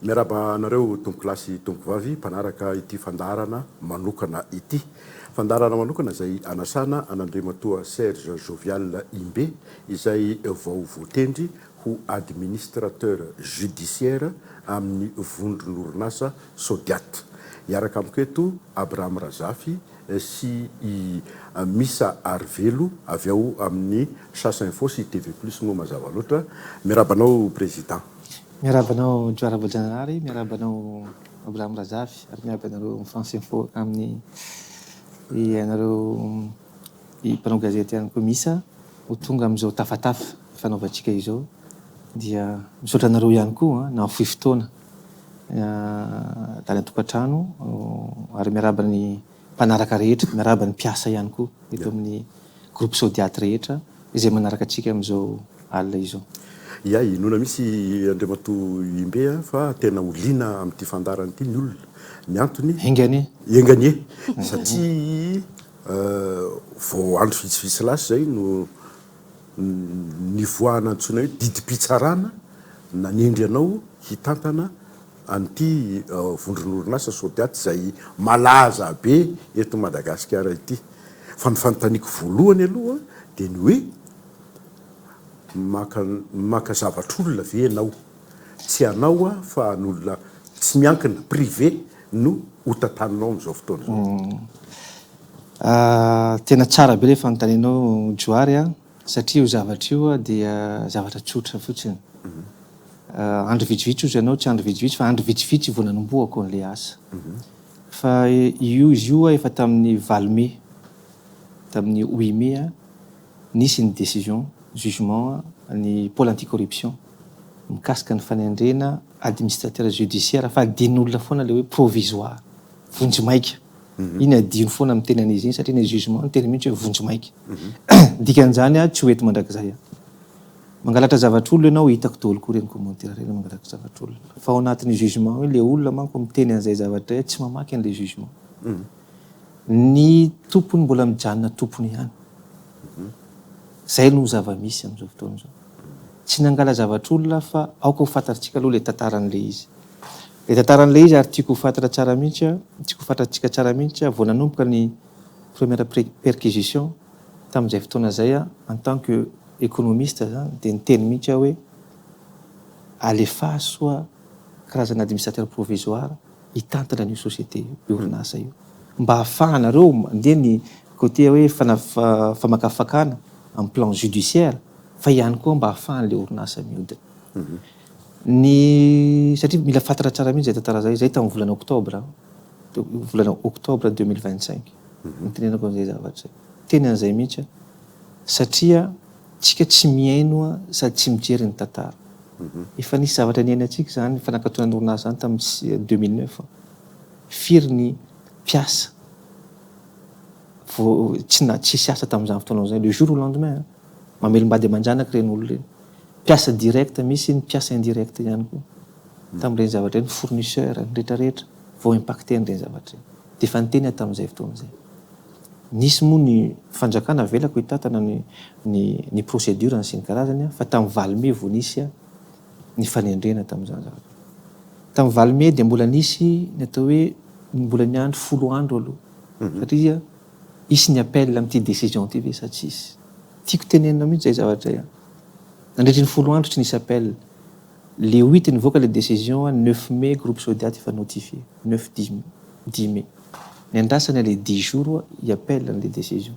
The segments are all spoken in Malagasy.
Miarahaba anareo tompokolahy sy tompokovavy mpanaraka ity fandaharana manokana ity. Fandaharana manokana izay anasana an'Andriamatoa Serge Jovial Imbe izay vao voatendry ho administrateur judiciaire amin'ny vondron'orinasa Sodiat. Hiaraka amiko eto Abraham Razafy sy i Misa Arivelo avy ao amin'ny Chasse Info sy TV Plus moa mazava loatra. Miarahaba anao Président. Miarahaba anao Johara Voajanahary, miarahaba anao Abraham Razafy ary miarahaba anareo amin'ny France Info amin'ny ianareo mpanao gazety ihany koa Misa ho tonga amin'izao tafatafa ifanaovantsika izao dia misaotra anareo ihany koa nahafoy fotoana tany an-tokantrano ary miarahaba ny mpanaraka rehetra, miarahaba ny mpiasa ihany koa eto amin'ny groupe Sodiat rehetra izay manaraka antsika amin'izao alina izao. Ya, inoana mihitsy Andriamatoa Imbe a, fa tena ho liana amin'ity fandaharana ity ny olona. Ny antony. Enga anie. Enga anie. Satria vao andro vitsivitsy lasa izay no nivoahana antsoina hoe didim-pitsarana nanendry anao hitantana an'ity vondron'orinasa Sodiat izay malaza be eto Madagasikara ity. Fa ny fanontaniako voalohany aloha dia ny hoe maka maka zavatr'olona ve ianao? Tsy anao fa an'olona tsy miankina, privé, no ho tantaninao amin'izao fotoana izao? Tena tsara be ilay fanontanianao Johary a, satria io zavatra io dia zavatra tsotra fotsiny. Andro vitsivitsy hozy ianao, tsy andro vitsivitsy fa andro vitsivitsy vao nanombohako an'ilay asa. Fa io izy io efa tamin'ny valo mey, tamin'ny huit mai nisy ny décision, jugement ny pôle anti-corruption mikasika ny fanendrena administrateur judiciaire fa adinon'olona foana ilay hoe provisoire, vonjimaika. Iny adino foana miteny an'izy iny satria ny jugement niteny mihitsy hoe vonjimaika. Dikan'izany aho tsy ho eto mandrakizay aho. Mangalatra zavatr'olona ianao, hitako daholo koa ireny commentaire ireny mangalatra zavatr'olona. Fa ao anatin'ny jugement io ilay olona manko miteny an'izay zavatra izay tsy mamaky an'ilay jugement. Ny tompony mbola mijanona tompony ihany. Izay no zava-misy amin'izao fotoana izao. Tsy nangala zavatr'olona aho fa aoka ho fantatritsika aloha ilay tantaran'ilay izy. Ilay tantaran'ilay izy ary tiako ho fantatra tsara mihitsy, tiako ho fantatritsika tsara mihitsy, vao nanomboka ny première perquisition tamin'izay fotoana izay aho en tant que économiste zany dia niteny mihitsy aho hoe alefaso soa karazana administrateur provisoire hitantana an'io société io, io orinasa io mba ahafahanareo mandeha ny côté hoe famakafakana amin'ny plan judiciaire fa ihany koa mba ahafahan'ilay orinasa mihodina. Ny satria mila fantatra tsara mihitsy izay tantara izay, izay tamin'ny volana octobre, volana octobre 2025 nitenenako an'izay zavatra izay. Niteny an'izay mihitsy aho satria tsika tsy mihaino sady tsy mijery ny tantara. Efa nisy zavatra niainantsika izany fanakatonana orinasa izany tamin'ny 2009. Firy ny mpiasa vao tsy na tsisy asa tamin'izany fotoana izany, le jour au lendemain, mamelom-bady aman-janaka ireny olona ireny. Mpiasa direct misy ny mpiasa indirect ihany koa tamin'ireny zavatra ireny, fournisseur, ny rehetra rehetra vao impacter an'ireny zavatra ireny. Dia efa niteny aho tamin'izay fotoana izay. Nisy moa ny fanjakana avelako hitantana ny ny ny procédure sy ny karazany fa tamin'ny valo mey vao nisy ny fanendrena tamin'izany zavatra. Tamin'ny valo mey dia mbola nisy ny atao hoe mbola niandry 10 andro aloha satria hisy ny appel amin'ity décision ity ve sa tsy hisy. Tiako tenenina mihitsy izay zavatra izay an. Nandritry ny 10 andro tsy nisy appel. Le huit nivoaka le décision, neuf mai groupe Sodiat efa notifié, neuf dix dix mai. Niandrasana le dix jours hi appel an'le décision.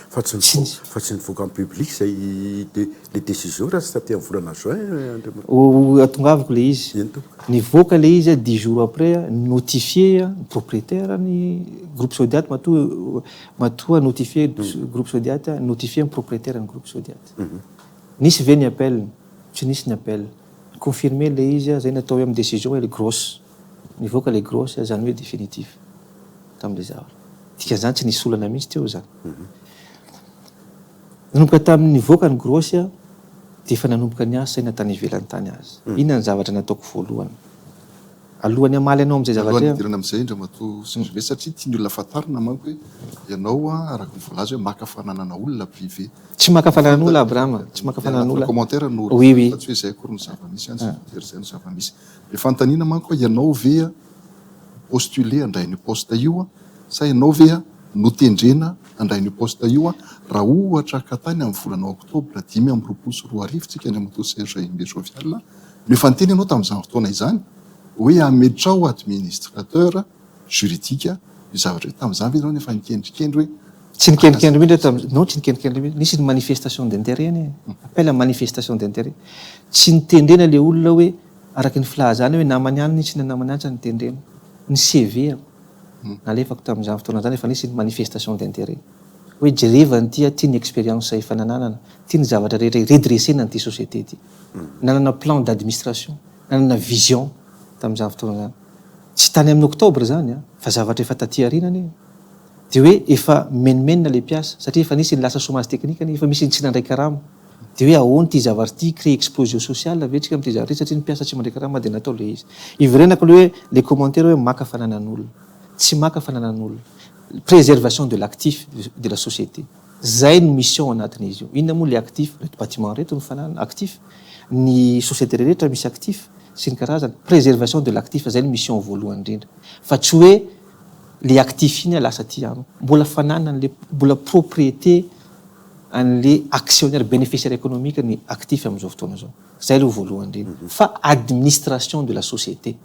Fa tsy nivoaka fa tsy nivoaka en public izay de le décision raha tsy taty amin'ny volana juin Andriamatoa. Ho atongavako le izy. Eny tompoko. Nivoaka le izy dix jours après, notifié ny propriétaire ny groupe Sodiat matoa matoa notifié groupe Sodiat, notifié ny propriétaire ny groupe Sodiat. Nisy ve ny appel? Tsy nisy ny appel. Confirmé le izy, zay ny atao hoe amin'ny décision hoe le grosse. Nivoaka le grosse, zany hoe définitif tamin'ilay zavatra. Dikan'izany tsy nisy olana mihitsy teo zany. Nanomboka tamin'ny nivoaka ny grosse dia efa nanomboka niasa saina tany ivelany tany aza. Inona ny zavatra nataoko voalohany? Alohan'ny hamaly anao amin'izay zavatra Alohan'ny hidirana amin'izay Andriamatoa Serge satria tian'ny olona fantarina manko hoe ianao araka ny voalaza hoe maka fananana olona privé. Tsy maka fananan'olona Abraham, tsy maka fananan'olona. Commentaire no Oui oui. fa tsy hoe izay akory no zava-misy any, tsy voatery izay no zava-misy. Ilay fanontaniana manko hoe ianao ve postuler handray an'io poste io sa ianao ve notendrena handray an'io poste io raha ohatra ka tany amin'ny volana octobre 2025 tsika Andriamatoa Serge Imbe Jovial no efa niteny ianao tamin'izany fotoana izany hoe ametraho administrateur juridique io zavatra io. Tamin'izany ve ianao no efa nikendrikendry hoe Tsy nikendrikendry mihitsy aho tamin'izay, non tsy nikendrikendry mihitsy, nisy ny manifestation d'intérêt anie e, appel à manifestation d'intérêt. Tsy nitendrena ilay olona hoe araka ny filazany hoe namany any sy ny namany any tsy nitendrena. Ny CV-ako nalefako tamin'izany fotoana izany efa nisy ny manifestation d'intérêt. Hoe jereva an'ity aho, ity ny expérience efa nananana, ity ny zavatra rehetra hi-redresser-na an'ity société ity. Nanana plan d'administration, nanana vision tamin'izany fotoana izany. Tsy tany amin'ny octobre izany an, fa zavatra efa taty aoriana anie. Dia hoe efa mimenomenona ilay mpiasa, satria efa nisy ny lasa chômage technique anie, efa misy ny tsy nandray karama. Dia hoe ahoana ity zavatra ity, hi-créer explosion sociale ve tsika amin'ity zavatra ity satria ny mpiasa tsy mandray karama dia natao ilay izy. Iverenako ilay hoe ilay commentaire hoe maka fananan'olona. Tsy maka fananan'olona. Préservation de l'actif de la société. Zay no mission anatin'izy io. Inona moa le actif? Reto bâtiment reto ny fananana, actif. Ny société rehetra misy actif sy ny karazany. Préservation de l'actif, zay no mission voalohany indrindra. Fa tsy hoe le actif iny lasa aty amiko. Mbola fananany le, mbola propriété an'le actionnaire bénéficiaire économique ny actif amin'izao fotoana izao. Zay aloha voalohany indrindra. Fa administration de la société.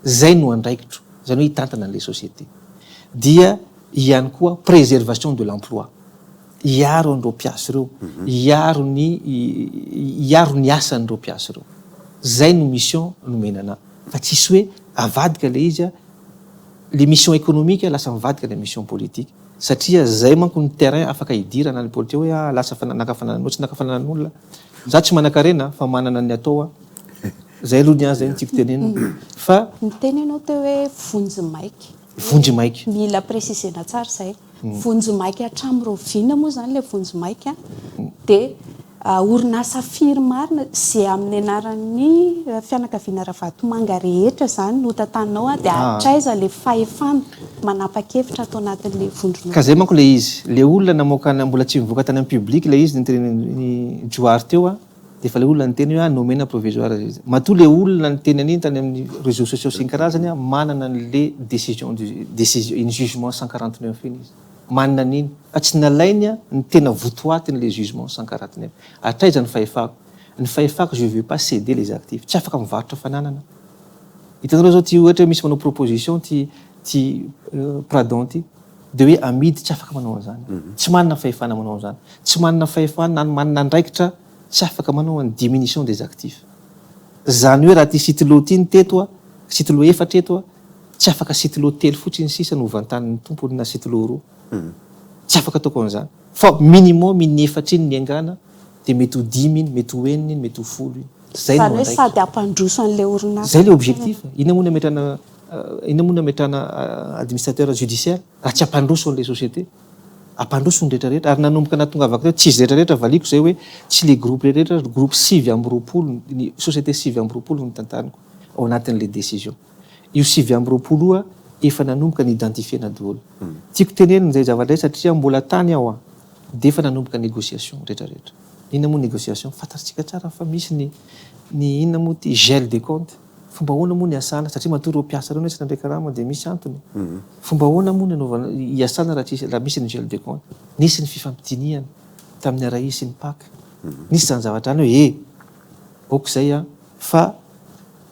Zay no andraikitro. Zany hoe hitantana an'le société. Dia ihany koa préservation de l'emploi, hiaro an'ireo mpiasa ireo, hiaro ny hiaro ny asan'ireo mpiasa ireo. Zay no mission nomena anà. Fa tsisy hoe avadika ilay izy, le mission économique lasa mivadika ilay mission politique. Satria zay manko ny terrain afaka hidirana ny politique hoe ah lasa naka fananan'olona, tsy naka fananan'olona. Za tsy manankarena fa manana ny atao aho. Zay aloha ny ahy zay no tiako tenenina. Fa. Niteny ianao teo hoe vonjimaika. Vonjimaika. Mila préciser-na tsara izay. Vonjimaika hatramin'ny rahoviana moa izany ilay vonjimaika? Dia orinasa firy marina izay amin'ny anaran'ny fianakaviana Ravatomanga rehetra izany no tantaninao dia hatraiza ilay fahefana manapa-kevitra ato anatin'ilay vondron'orinasa? Ka izay manko ilay izy. Ilay olona namoaka, mbola tsy nivoaka tany amin'ny public ilay izy notenenin'i Johary teo an. Dia efa ilay olona niteny hoe ah nomena provisoire izy. Matoa ilay olona niteny an'iny tany amin'ny réseaux sociaux sy ny karazany ah, manana an'le décision du décision iny jugement 149 iny izy. Manana an'iny. Fa tsy nalainy ah ny tena votoatin'ilay jugement 149. Hatraiza ny fahefako? Ny fahefako je veux pas céder les actifs. Tsy afaka mivarotra fananana. Hitanareo zao ty ohatra hoe misy manao proposition ty ty Pradon ty. Dia hoe amidy tsy afaka manao an'izany. Tsy manana fahefana manao an'izany. Tsy manana fahefana na manana andraikitra tsy afaka manao an'ny diminution des actifs. Izany hoe raha ity sitilo ity ny teto a, sitilo efatra eto a, tsy afaka sitilo telo fotsiny sisa no hovantanin'ny tompony na sitilo roa. Tsy afaka ataoko an'izany. Fa minimum iny efatra iny niaingàna dia mety ho dimy iny, mety ho enina iny, mety ho folo iny. Izay no Izany hoe andraikitra. sady hampandroso an'ilay orinasa Izay ilay objectif. Inona moa no ametrahana Inona moa no ametrahana administrateur judiciaire raha tsy hampandroso an'ilay société? Hampandroso ny rehetra rehetra. Ary nanomboka nahatongavako teo, tsy izy rehetra rehetra valiako izay hoe tsy ilay groupe rehetra rehetra, groupe 29, ny société 29 no tantaniko ao anatin'ilay décision. Io 29 io efa nanomboka ni-identifier-na daholo. Tiako tenenina izay zavatra izay satria mbola tany aho an, dia efa nanomboka négociation rehetra rehetra. Inona moa négociation? Fantatsika tsara fa misy ny ny inona moa ity gel des comptes. Fomba ahoana moa ny iasana? Satria matoa ireo mpiasa ireo anie tsy nandray karama dia misy antony. Fomba ahoana moa ny anaovana, iasana raha tsisy, raha misy ny gel de compte? Nisy ny fifampidinihana tamin'ny RAI sy ny pac. Nisy izany zavatra izany hoe e! ok izay an, fa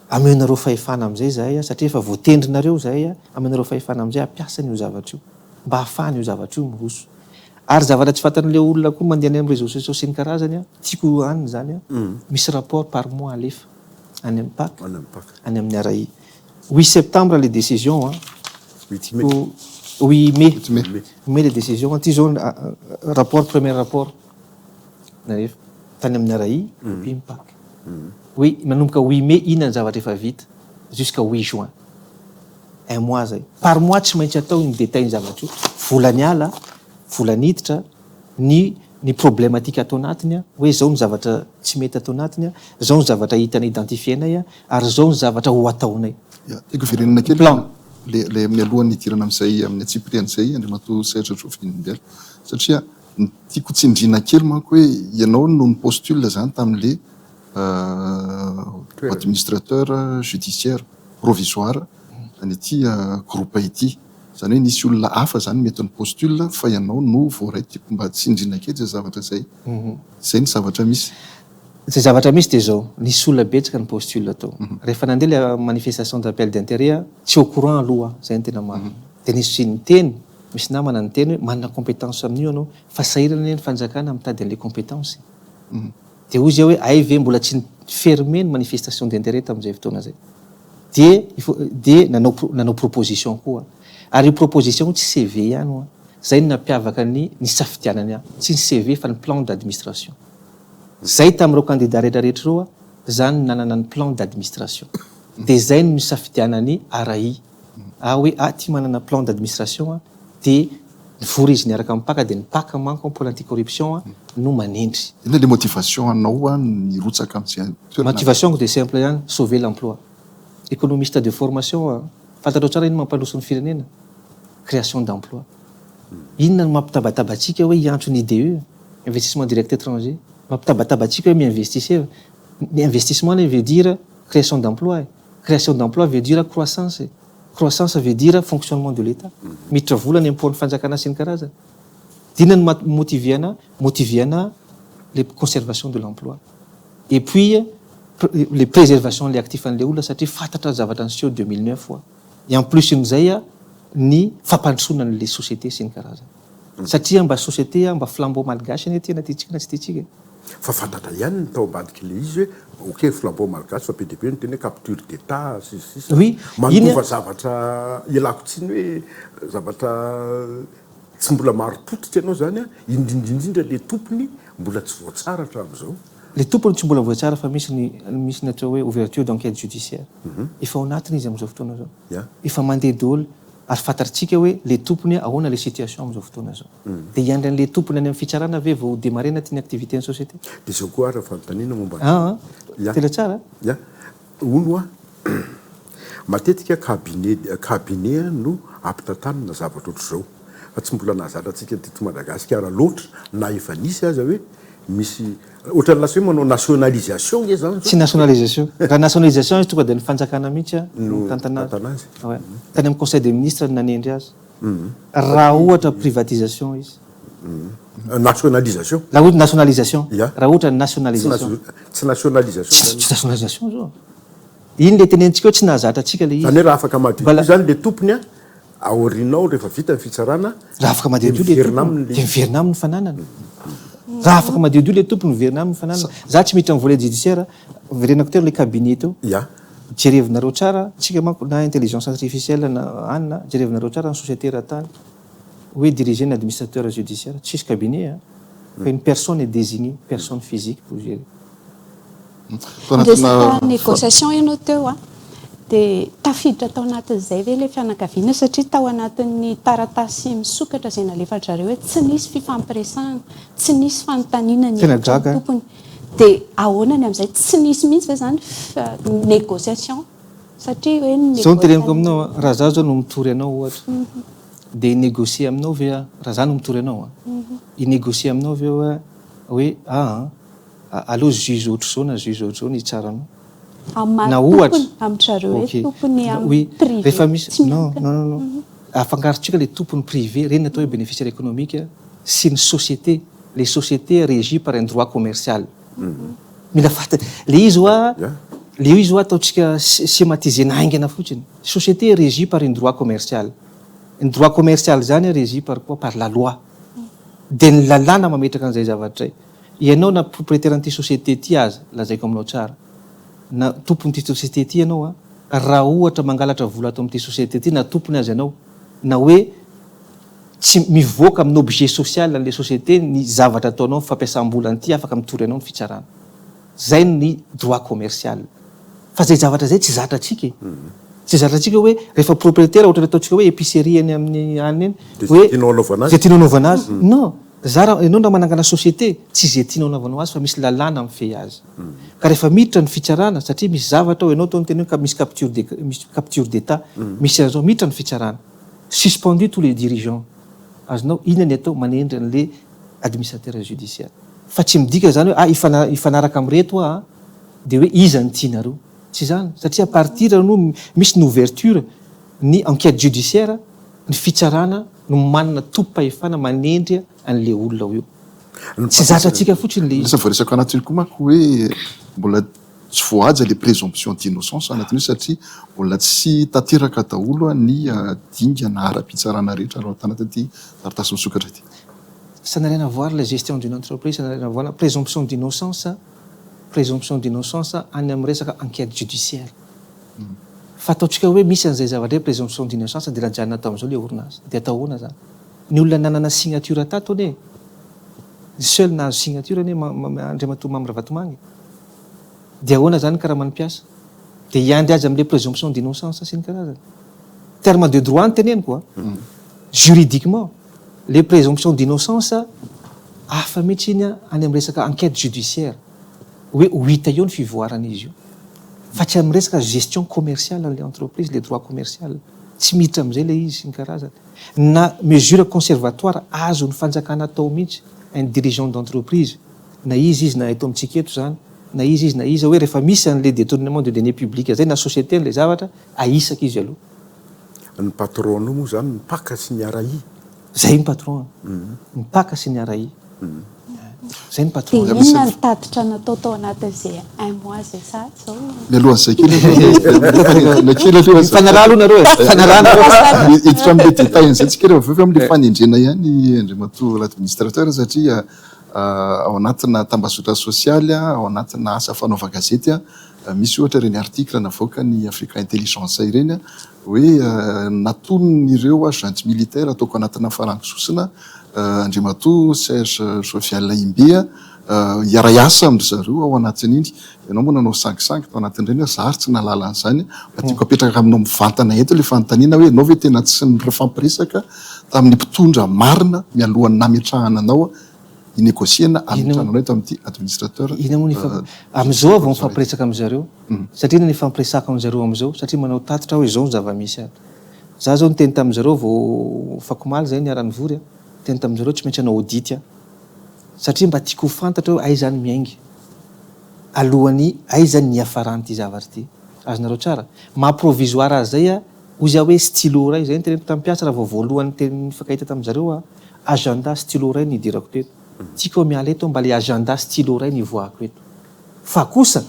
ameonareo fahefana amin'izay izahay an, satria efa voatendrinareo izahay an, ameonareo fahefana amin'izay hampiasa an'io zavatra io, mba hahafahan'io zavatra io miroso. Ary zavatra tsy fantan'ilay olona koa mandeha any amin'ny réseaux sociaux sy ny karazany an, tiako hanina izany an, misy rapport par mois alefa. Any amin'ny Pac, any amin'ny RAI. Huit septembre le décision an. Huit mai. Huit mai. Mai le décision an. Ty zao rapport, premier rapport nalefa tany amin'ny RAI puis ny Pac. Hoe nanomboka huit mai inona ny zavatra efa vita jusqu'à huit juin. Un mois zay. Par mois tsy maintsy atao ny détail ny zavatra io. Vola niala, vola niditra, ny ny problématique ato anatiny hoe zao ny zavatra tsy mety ato anatiny, zao ny zavatra hitanay identifier-nay ary zao ny zavatra ho ataonay. Ya, tiako hiverenana kely Plan. le le mialohan'ny hidirana amin'izay amin'ny antsipiriany izay Andriamatoa Serge Jovenel satria ny tiako tsindriana kely manko hoe ianao no ni-postule zany tamin'le administrateur judiciaire provisoire an'ity groupe ity. Izany hoe nisy olona hafa zany mety ni-postule fa ianao no voaray. Tiako mba tsindriana kely izay zavatra izay. Izay ny zavatra misy. Izay zavatra misy dia izao, nisy olona betsaka ni-postule tao. Rehefa nandeha ilay manifestation d'appel d'intérêt aho, tsy au courant aloha aho, izay no tena marina. Dia nisy niteny, misy namana niteny hoe manana compétence amin'io ianao, fa sahirana anie ny fanjakana mitady an'ilay compétence e. Dia hoy izy hoe hay ve mbola tsy ni-fermer ny manifestation d'intérêt tamin'izay fotoana izay. Dia il faut dia nanao nanao proposition koa aho. Ary io proposition io tsy CV ihany hoa. Izay no nampiavaka ny nisafidianany ahy. Tsy ny CV fa ny plan d'administration. Zay tamin'ireo candidat rehetra rehetra ireo a, za no nanana ny plan d'administration. Dia zay no nisafidianan'i RAI ahy hoe ah ty manana plan d'administration a, dia nivory izy niaraka amin'ny Pac dia ny Pac manko pôle anti-corruption a no manendry. Inona le motivation anao nirotsaka amin'izay toerana? Motivation-ko dia simple ihany, sauver l'emploi. Économiste de formation aho, fantatrao tsara inona mampandroso ny firenena? Création d'emploi. Inona no mampitabataba antsika hoe hiantso ny IDE, investissement direct étranger? Mampitabataba antsika hoe mi-investissez, ny investissement anie veut dire création d'emploi e, création d'emploi veut dire croissance e, croissance veut dire fonctionnement de l'Etat, miditra vola any am-paon'ny fanjakana sy ny karazany. Dia inona no maha motiver ana? Motiver ana le conservation de l'emploi et puis le préservation an'le actif an'le olona satria fantatra ny zavatra niseho 2009 hoa. Et en plus n'izay ny fampandrosoana an'le société sy ny karazany. Satria mba société mba flambeau malgache anie ty na tiantsika na tsy tiantsika e. Fa fantatra ihany ny tao ambadik'ilay izy hoe ok flambeau malgache fa be dia be ny teny hoe capture d'Etat sy ny sisa. Oui, iny Manova zavatra ialako tsiny hoe zavatra tsy mbola marim-pototra ianao izany an, indrindra indrindra ilay tompony mbola tsy voatsara hatramin'izao. Le tompony tsy mbola voatsara fa misy ny misy ny atao hoe ouverture d'enquête judiciaire. Efa ao anatiny izy amin'izao fotoana izao. Efa mandeha daholo ary fantatritsika hoe le tompony ahoana le situation amin'izao fotoana izao. Dia hiandry an'le tompony any amin'ny fitsarana ve vao ho démarrer-na ty ny activité-n'ny société? Dia izao koa ary fanontaniana momba ny. Aa tena tsara a! Ya. Hono hoa, matetika cabinet cabinet no ampitantanina zavatra ohatr'izao. Fa tsy mbola nahazatra antsika teto Madagasikara loatra na efa nisy aza hoe misy ohatran'ny lasa hoe manao nationalisation nge zany zao. Tsy nationalisation. Raha nationalisation izy tonga dia ny fanjakana mihitsy no mitantana azy. Ouais. Tany amin'ny conseil des ministres no nanendry azy. Raha ohatra privatisation izy. Nationalisation. Raha ohatra nationalisation. Ya. Raha ohatra nationalisation. Tsy nationalisation zany. Tsy nationalisation zao. Iny le tenenitsika hoe tsy nahazatra antsika le izy. Zany hoe raha afaka madiodio zany le tompony an, aoriana ao rehefa vita ny fitsarana Raha afaka madiodio le tompony dia miverina aminy ny fananana. Raha afaka madiodio le tompony miverina aminy ny fananana. Za tsy miditra amin'ny volet judiciaire, verenako teo le cabinet teo. Ya. Jerevinareo tsara, tsika manko na intelligence artificielle na anona, jerevinareo tsara ny société eran-tany hoe diriger ny administrateur judiciaire, tsisy cabinet an, fa une personne est désignée, personne physique pour gérer. Niresaka négociation ianao teo an, dia tafiditra tao anatin'izay ve ilay fianakaviana satria tao anatin'ny taratasy misokatra izay nalefan-dry zareo hoe tsy nisy fifampiresahana, tsy nisy fanontaniana ny Tena hevitry ny gaga an. tompony. Dia ahoana ny amin'izay? Tsy nisy mihitsy ve izany négociation satria hoe ny Izao no teneniko négociation. aminao an, raha izaho izao no mitory anao ohatra, dia hi-négocier aminao ve aho, raha izaho no mitory anao an, hi-négocier aminao ve aho hoe aa Aleo juge ohatr'izao na juge ohatr'izao ny hitsara anao. Amin'ny maha Na ohatra, tompony, amin-dry zareo hoe ok, tompony amin'ny oui, privé, rehefa misy, tsy non, miankina. non, non, non, afangarontsika le tompony privé, ireny ny atao hoe bénéficiaire économique sy ny société, les sociétés régies par un droit commercial. Mila fanta, le izy hoa, le izy hoa ataontsika schématiser-na haingana fotsiny, société régie par une droit commercial, ny droit commercial zany régie par quoi? Par la loi, dia ny lalàna mametraka an'izay zavatra izay. Ianao na propriétaire an'ity société ity aza, lazaiko aminao tsara, na tompon'ity société ity ianao an, raha ohatra mangalatra vola ato amin'ity société ity na tompony aza ianao, na hoe tsy mivoaka amin'ny objet social an'ilay société ny zavatra ataonao, ny fampiasam-bola an'ity, afaka mitory anao ny fitsarana. Zay ny droit commercial. Fa zay zavatra zay tsy zatra antsika e. Tsy zatra antsika hoe rehefa propriétaire ohatra ny ataontsika hoe épicerie eny amin'ny any eny, Dia hoe zay tianao hanaovana azy. zay tianao hanaovana azy. Non. Za raha, ianao raha manangana société, tsy ze tianao anaovanao azy fa misy lalàna mifehy azy. Ka rehefa miditra ny fitsarana, satria misy zavatra ao, ianao tao niteny hoe ka misy capture de, misy capture d'état, misy an'izao, miditra ny fitsarana. Suspendu tous les dirigeants. Azonao, inona ny atao? Manendry an'le administrateur judiciaire. Fa tsy midika zany hoe ah hifana, hifanaraka amin'ireto aho an, de hoe iza no tianareo. Tsy izany, satria à partir no misy ny ouverture ny enquête judiciaire, ny fitsarana no manana tompom-pahefana manendry an'le olona ho eo. Tsy zatra antsika fotsiny le izy. Lasa voaresaka anatin'io koa manko hoe mbola tsy voahaja le présomption d'innocence anatin'io satria mbola tsy tanteraka daholo ny dingana ara-pitsarana rehetra raha tanatin'ity taratasy misokatra ity. Ça n'a rien à voir la gestion d'une entreprise, ça n'a rien à voir la présomption d'innocence, présomption d'innocence any amin'ny resaka enquête judiciaire. Fa ataontsika hoe misy an'izay zavatra hoe présomption d'innocence dia najanona tao amin'izao ilay orinasa. Dia atao ahoana izany? Ny olona nanana signature tato anie, ny seul nahazo signature anie Andriamatoa Mamy Ravatomanga e. Dia ahoana izany ny karaman'ny mpiasa? Dia hiandry azy amin'ilay présomption d'innocence sy ny karazany. Terme de droit no teneniko a. Juridiquement, le présomption d'innocence hafa mihitsy iny any amin'ny resaka enquête judiciaire. Hoe ho hita eo ny fivoaran'izy io. Fa tsy amin'ny resaka gestion commerciale an'ilay entreprise, le droit commercial. Tsy miditra amin'izay ilay izy sy ny karazany. Na mesure conservatoire azon'ny fanjakana atao mihitsy, un dirigeant d'entreprise, na iza izy na eto amintsika eto izany, na iza izy na iza, hoe rehefa misy an'ilay détournement de deniers publics izay na société an'ilay zavatra, ahisaka izy aloha. Ny patron-nao moa izany ny Paka sy ny RAI? Zay ny patron an! Ny Paka sy ny RAI. Zay ny patron. Dia inona ny tatitra natao tao anatin'izay un mois izay sahady izao? Mialohan'izay kely aloha, mialoha kely aloha. Mifanaraha aloha nareo e! Mifanaraha nareo. Hiditra amin'ilay détail an'izay tsika rehefa avy eo fa amin'ilay fanendrena ihany Andriamatoa l'administrateur satria ao anatina tambazotra sosialy, ao anatina asa fanaovan-gazety, misy ohatra ireny article navoakan'ny Africa Intelligence ireny hoe natonin'ireo junte militaire ataoko anatina farango sosona Andriamatoa Serge Jovial Imbe hiara-hiasa amin-dry zareo ao anatin'iny. Ianao moa nanao sangisangy tao anatin'ireny hoe za ary tsy nahalala an'izany. Mba tiako apetraka aminao mivantana eto ilay fanontaniana hoe ianao ve tena tsy nifampiresaka tamin'ny mpitondra marina mialohan'ny nametrahana anao hi-negocier-na hametrahana anao eto amin'ity administrateur Inona moa ny Amin'izao aho vao mifampiresaka amin-dry zareo. Satria inona ny ifampiresahako amin-dry zareo amin'izao? Satria manao tatitra aho hoe izao ny zava-misy ato. Za zao niteny tamin zareo vao afakomaly zay niara nivory a, niteny tamin zareo tsy maintsy hanao audit aho satria mba tiako ho fantatra hoe aiza ny miainga alohan'ny aiza ny hiafaran'ity zavatra ity. Azonareo tsara? Maha provisoire azy zay a, hoy za hoe stylo iray, zay niteneniko tamin'ny mpiasa raha vao voalohany niteny nifankahita tamin zareo aho, agenda stylo iray no nidirako teto. Tiako aho miala eto mba le agenda stylo iray no hivoahako eto. Fa kosa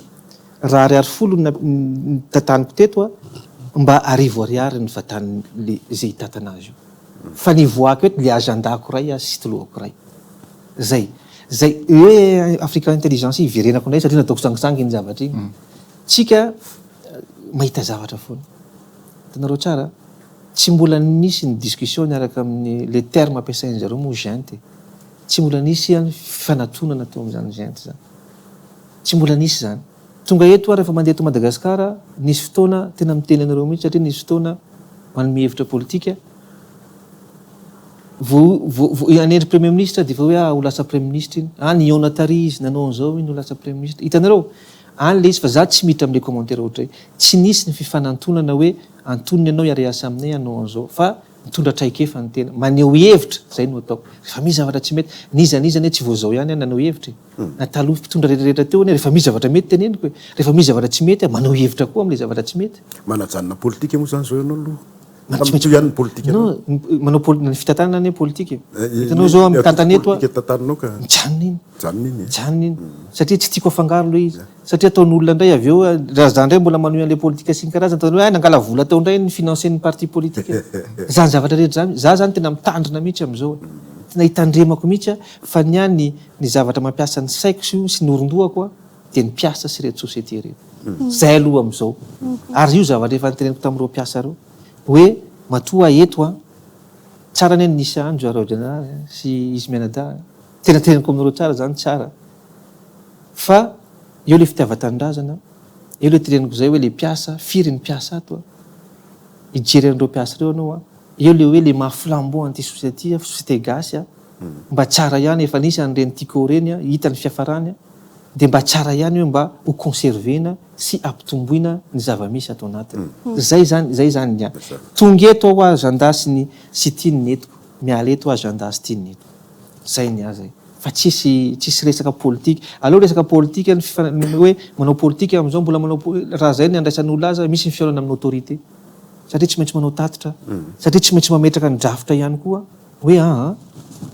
Raha ariary folo no notantaniko teto a, mba 1000 ariary ny vatan'le ze hitatana azy io. Fa ny hivoahako eto le agenda-ko iray a sy stylo-ko iray. Zay. Zay. Hoe Africa Intelligence hiverenako indray satria nataoko sangisangy iny zavatra iny. Tsika mahita zavatra foana. Hitanareo tsara? Tsy mbola nisy ny discussion niaraka amin'ny le terme ampiasain-jareo moa junte e. Tsy mbola nisy fifanatonana teo amin'izany junte izany. Tsy mbola nisy izany. Tonga eto aho rehefa mandeha eto Madagasikara, nisy fotoana, tena miteny anareo mihitsy satria nisy fotoana manome hevitra politika, vao, vao, vao hanendry premier ministre dia efa hoe ah ho lasa premier ministre iny, ah nihaona tary izy, nanao an'izao iny ho lasa premier ministre. Hitanareo? Any ilay izy fa za tsy miditra amin'ilay commentaire ohatray. Tsy nisy ny fifanantonana hoe antonony ianao hiara-hiasa aminay hanao an'izao fa mitondra traikefa ny tena, maneho hevitra, izay no atao. Rehefa misy zavatra tsy mety, n'iza n'iza anie tsy vao izao ihany aho naneho hevitra e. Na taloha mpitondra rehetra rehetra teo anie rehefa misy zavatra mety teneniko e, rehefa misy zavatra tsy mety aho manao hevitra koa amin'ilay zavatra tsy mety. Manajanona politika moa izany izao ianao aloha? Sa mitohy ihany ny politikanao? Non, manao poli, ny fitantanana anie politika e. Hitanao izao aho mitantana eto a, tantaninao ka. Mijanona iny. Mijanona iny e. Mijanona iny. Satria tsy tiako afangaro ilay izy. Satria ataon'olona indray avy eo, raha za indray mbola manohy an'ilay politika sy ny karazany, ataony hoe hay nangala vola tao indray ny financer-n'ny parti politika. Izany zavatra rehetra izany, za izany tena mitandrina mihitsy amin'izao e. Tena itandremako mihitsy aho fa ny ahy ny ny zavatra mampiasa ny saiko sy sy ny oron-dohako dia ny mpiasa sy ireto société ireto. Izay aloha amin'izao. Ary io zavatra efa noteneniko tamin'ireo mpiasa ireo hoe matoa aho eto an, tsara anie ny nisy ahy Rajaonary sy izy mianadahy an, tena teneniko aminareo tsara izany tsara fa eo ilay fitiavan-tanindrazana, eo ilay teneniko izay hoe ilay mpiasa, firy ny mpiasa ato an, hijery an'ireo mpiasa ireo ianao an, eo ilay hoe ilay maha flambeau an'ity société ity, société gasy an. Mba tsara ihany, efa nisy an'ireny Tiko ireny, hita ny fiafarany, dia mba tsara ihany hoe mba ho conserver-na sy ampitomboina ny zava-misy ato anatiny. Zay zany, zay zany ny ahy. Tonga eto aho agenda sy ny sy ity ny netiko, miala eto agenda sy ity ny netiko. Zay ny ahy zay. Fa tsisy, tsisy resaka politika. Aleo resaka politika ny fifa- ny hoe manao politika amin'izao mbola manao po- raha zay ny andraisan'olona azy, misy ny fihaonana amin'ny autorité. Satria tsy maintsy manao tatitra, satria tsy maintsy mametraka ny drafitra ihany koa hoe aa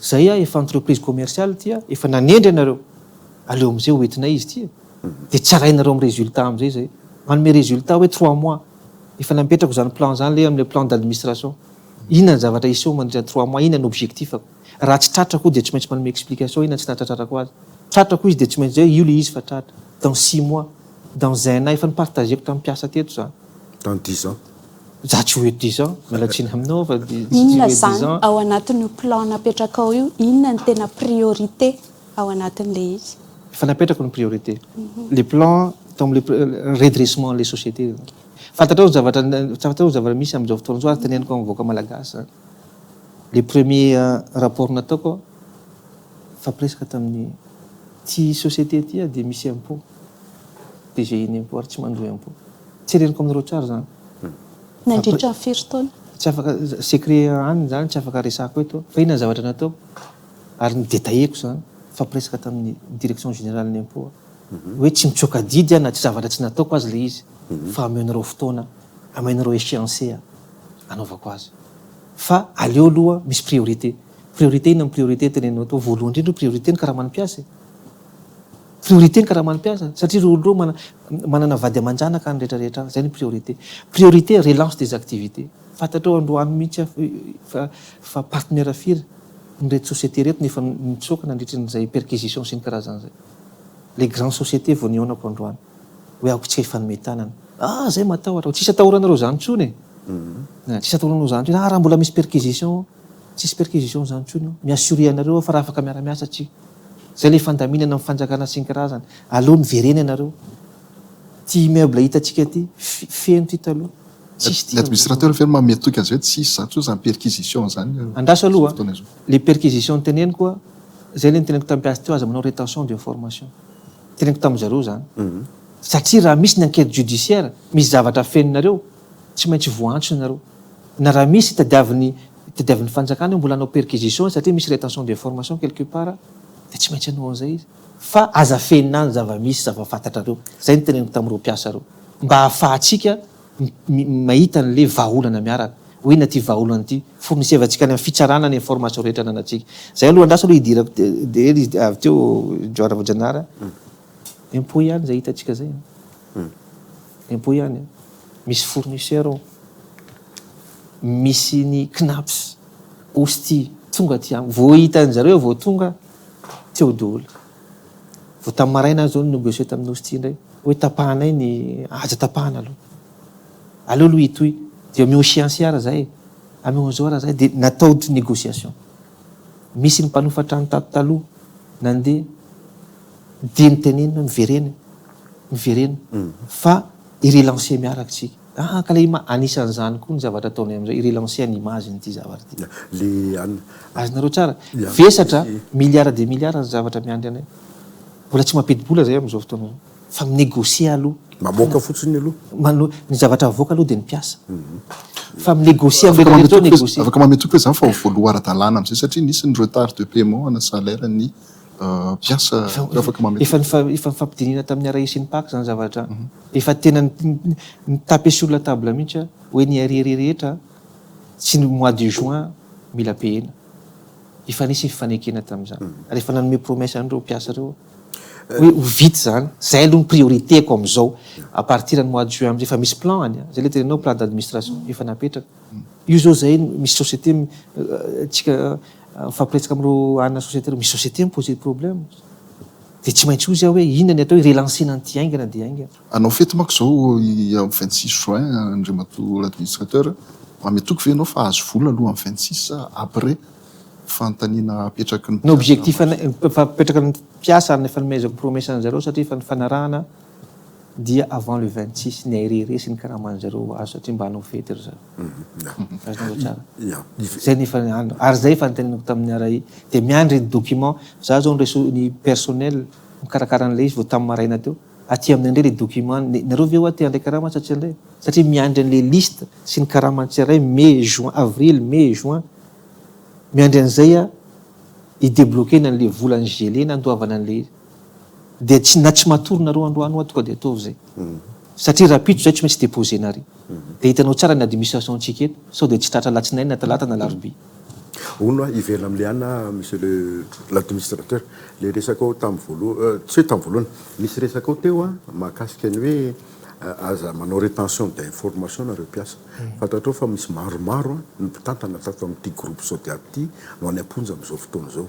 zay a efa entreprise commerciale ity a, efa nanendry anareo, aleo amizay ho entinay izy ity e, de tsarainareo amin'ny résultat amizay zay, manome résultat hoe trois mois, efa napetrako zany plan zany le amle plan d'administration, inona ny zavatra hiseho mandritra ny trois mois, inona ny objectif-ko, raha tsy tratrako dia tsy maintsy manome explication inona tsy nahatratrarako azy, tratrako izy dia tsy maintsy zay io le izy fa tratra, dans six mois, dans un an, efa ni-partager-ko tamin'ny mpiasa teto zany. Dans dix ans. Za tsy ho eto dix ans, miala tsiny aminao fa tsy ho Inona eto dix izany ans. ao anatin'io plan napetrakao io, inona ny tena priorité ao anatin'ilay izy? Efa napetrako ny priorité. Le plan tao amin'le redressement an'ilay société zany. Fantatrao ny zavatra, fantatrao ny zavatra misy amin'izao fotoana izao ary teneniko amin'ny vahoaka malagasy zany. Le premier rapport nataoko, nifampiresaka tamin'ny, ity société ity dia misy impôt, DGI ny impôt ary tsy mandoa impôt. Tsy reniko aminareo tsara zany. Nandritra ny firy taona? Tsy afaka, secret any zany tsy afaka resahako eto fa inona ny zavatra nataoko ary ny détailleko zany, nifampiresaka tamin'ny direction générale ny impôt aho hoe tsy mitsoaka adidy aho na tsy zavatra tsy nataoko aza ilay izy fa ameonareo fotoana, ameonareo échéancier anaovako azy fa aleo aloha misy priorité. Priorité inona ny priorité teneninao teo? Voalohany indrindra priorité ny karaman'ny mpiasa e! Priorité ny karaman'ny mpiasa satria ireo olona ireo mana manana vady aman-janaka any rehetra rehetra any, zay ny priorité. Priorité relance des activités. Fantatrao androany mihitsy aho fa fa partenaire firy ireto société ireto no efa nitsoaka nandritry ny izay perquisition sy ny karazany izay. Les grandes sociétés vao nihaonako androany hoe aoka isika hifanome tanana. Ah zay matahotra, tsisy atahoranareo zany intsony e! Tsisy atahoranareo zany intsony, ah raha mbola misy perquisition Tsisy perquisition zany intsony eo. Mi-assurer anareo aho fa raha afaka miara-miasa tsika. Zay le fandaminana amin'ny fanjakana sy ny karazany. Aleo miverena ianareo. Ty immeuble hitantsika ty, feno ty taloha. Tsisy ty Ny administrateur ve no manome toky an'izay hoe tsisy zany intsony zany perquisition zany Andraso aloha a. Le perquisition noteneniko a, zay le noteneniko tamin'ny mpiasa teo aza manao rétention d'information. Teneniko tamin'zareo zany. Satria raha misy ny enquête judiciaire, misy zavatra afeninareo, tsy maintsy voaantso ianareo. Na raha misy tadiavin'ny tadiavin'ny fanjakana hoe mbola hanao perquisition satria misy rétention d'information quelque part dia tsy maintsy hanao an'izay izy. Fa aza afenina any zava-misy zava-fantatrareo. Izay no teneniko tamin'ireo mpiasa ireo. Mba ahafahantsika mahita an'ilay vahaolana miaraka. Hoe inona ity vahaolana ity. Fournissevantsika any amin'ny fitsarana ny information rehetra ananantsika. Izay aloha andraso aloha hidirako dia izy avy teo Johary Voajanahary a. Impôt ihany izay hitantsika izay an. Impôt ihany an. Misy fournisseur ao. Misy ny Cnaps, Ostie, tonga aty amiko. Vao hitan-jareo vao tonga teo daholo. Vao tamin'ny maraina aho izao no négocier tamin'ny Ostie indray hoe tapahanay ny, aza tapahana aloha. Aleo aloha hitohy. Dia omeo échéancier ary zahay e. Ameo an'izao ary zahay. Dia natao négociation. Misy ny mpanofa trano tato taloha nandeha dia nitenenina hoe miverena e, miverena fa hi-relancer miaraka isika. Ah ka le ima-, anisan'izany koa ny zavatra ataonay amin'izay, hi-relancer ny image-n'ity zavatra ity. Le an. Azonareo tsara? Vesatra, milliards des milliards ny zavatra miandry anay. Mbola tsy mampidi-bola izay amin'izao fotoana izao. Fa mi-negocier aloha. Mamoaka fotsiny aloha. Mano, ny zavatra avoaka aloha dia ny mpiasa. Fa mi-negocier amin'ireo rehetra ireo, negocier. Afaka mamehy toky ve izany fa ho voaloa ara-dalàna amin'izay satria nisy ny retard de paiement ana salaire ny mpiasa ireo afaka mamehy Efa nifa, efa nifampidinihina tamin'ny RAI sy ny Pac izany zavatra izany. Efa tena ni-taper sur la table mihitsy aho hoe ny arriéré rehetra sy ny mois de juin mila payena. Efa nisy ny fifanekena tamin'izany. Ary efa nanome promesse an'ireo mpiasa ireo aho. Hoe ho vita izany. Izay aloha ny priorité-ko amin'izao. À partir ny mois de juin amin'izay efa misy plan any an. Izay ilay teneninao plan d'administration efa napetraka. Io izao izay misy société tsika mifampiresaka amin'ireo anona société ireo, misy société mi-poser problème. Dia tsy maintsy hozy aho hoe inona ny atao hi-relancer-na an'ity haingana dia haingana. Hanao fety manko izao amin'ny 26 juin Andriamatoa l'administrateur, manome toky ve ianao fa hahazo vola aloha amin'ny 26 sa après? Fanontaniana apetraky ny Ny objectif anay, efa apetraky ny mpiasa ary efa nomezako promesse an'zareo satria efa nifanarahana. dia avant le 26 ny arriéré sy ny karaman zareo ho azo satria mba hanao fety ry zareo. Azonareo tsara. Zay ny efa ary zay efa noteneniko tamin'ny RAI. Dia miandry ny document, za zao ny ny personnel mikarakara an'ilay izy vao tamin'ny maraina teo. Aty aminay indray le document, nareo ve hoa te handray karama sa tsy handray? Satria miandry an'ilay liste sy ny karaman'ny tsirairay mai, juin, avril, mai, juin. Miandry an'izay aho hi-debloquer-na an'ilay vola ni-geler-na handoavana an'ilay izy. Dia tsy na tsy matory nareo androany hoa tonga dia ataovy izay. Satria rahampitso izay tsy maintsy deposer-na ary. Dia hitanao tsara ny administration-tsika eto sao dia tsy tratra alatsinainy na talata na alarobia. Hono hoa hiverina amin'ilay anà monsieur le l'administrateur, ilay resaka ao tamin'ny voalohany, tsy hoe tamin'ny voalohany, nisy resaka ao teo an, mahakasika ny hoe aza manao rétention d'information nareo mpiasa. Fantatrao fa misy maromaro an, ny mpitantana tato amin'ity groupe Sodiat ity no any am-ponja amin'izao fotoana izao.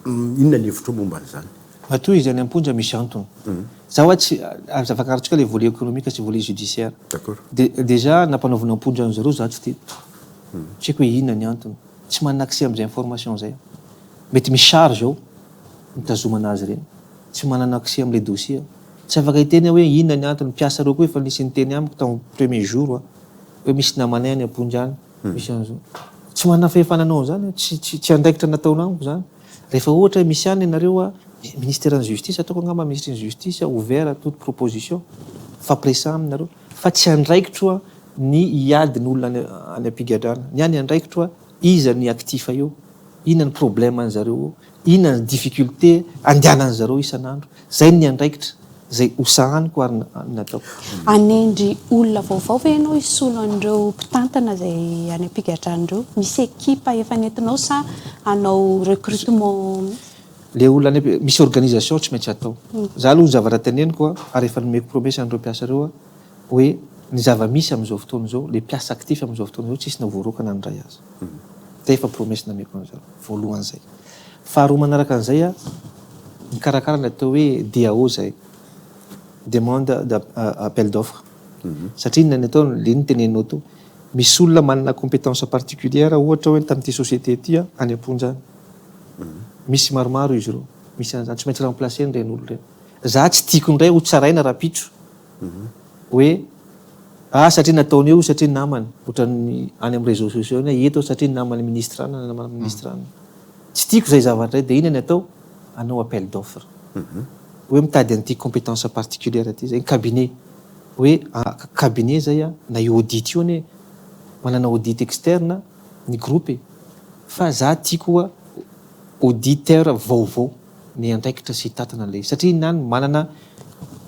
Inona ny hevitrao momba an'izany? Matoa izy any am-ponja misy antony. Za hoa tsy, aza afangarontsika le volet économique sy volet judiciaire. D'accord. De, déjà nampanaovina am-ponja an'zareo za tsy teto. Tsy haiko hoe inona ny antony. Tsy manana accès amin'izay information zay aho. Mety misy charge ao nitazomana azy ireny. Tsy manana accès amin'ilay dossier aho. Tsy afaka hiteny aho hoe inona ny antony. Mpiasa ireo koa efa nisy niteny amiko tamin'ny premier jour aho hoe misy namanay any am-ponja any. Misy an'izao. Tsy manana fahefana hanao an'izany aho, tsy tsy tsy andraikitra nataona amiko izany. Rehefa ohatra hoe misy any ianareo a, ministeran'ny justice, ataoko angamba minisitry ny justice ouvert à toute proposition, mifampiresaha aminareo. Fa tsy andraikitro a ny hiady ny olona any any am-pigadrana. Ny ahy ny andraikitro a, iza ny actif eo, inona ny problème an'zareo eo, inona ny difficulté andehanan'zareo isan'andro. Zay ny andraikitra zay ho sahaniko ary nataoko. Hanendry olona vaovao ve ianao hisolo an'ireo mpitantana izay any am-pigadrana ireo? Misy ekipa efa nentinao sa hanao recrutement mihitsy? Le olona any am-, misy organisation tsy maintsy atao. Za aloha ny zavatra teneniko ary efa nomeko promesse an'ireo mpiasa ireo hoe ny zava-misy amin'izao fotoana izao, le mpiasa actif amin'izao fotoana izao tsisy na voaroaka na ny iray aza. Zay efa promesse nameko an'zareo, voalohany zay. Faharoa manaraka an'izay a, mikarakara ny atao hoe DAO zay, demande d'appel d'offre. Satria inona ny atao, le noteneninao teo, misy olona manana compétence particulière ohatra hoe tamin'ity société ity a, any am-ponja any. Misy maromaro izy ireo, misy an'izany, tsy maintsy remplacer-na ireny olona ireny. Za tsy tiako indray ho tsaraina rahampitso hoe ah satria nataony eo satria namany, ohatran'ny any amin'ny réseaux sociaux any hoe eto aho satria naman'ny ministre any na naman'ny ministre any. Tsy tiako izay zavatra izay dia inona ny atao? Hanao appel d'offre. Hoe mitady an'ity compétence particulière ity izay, ny cabinet. Hoe cabinet izay an, na io audit io anie, manana audit externe ny groupe e. Fa za tiako hoa auditeur vaovao ny andraikitra sy hitantana an'ilay izy. Satria inona any manana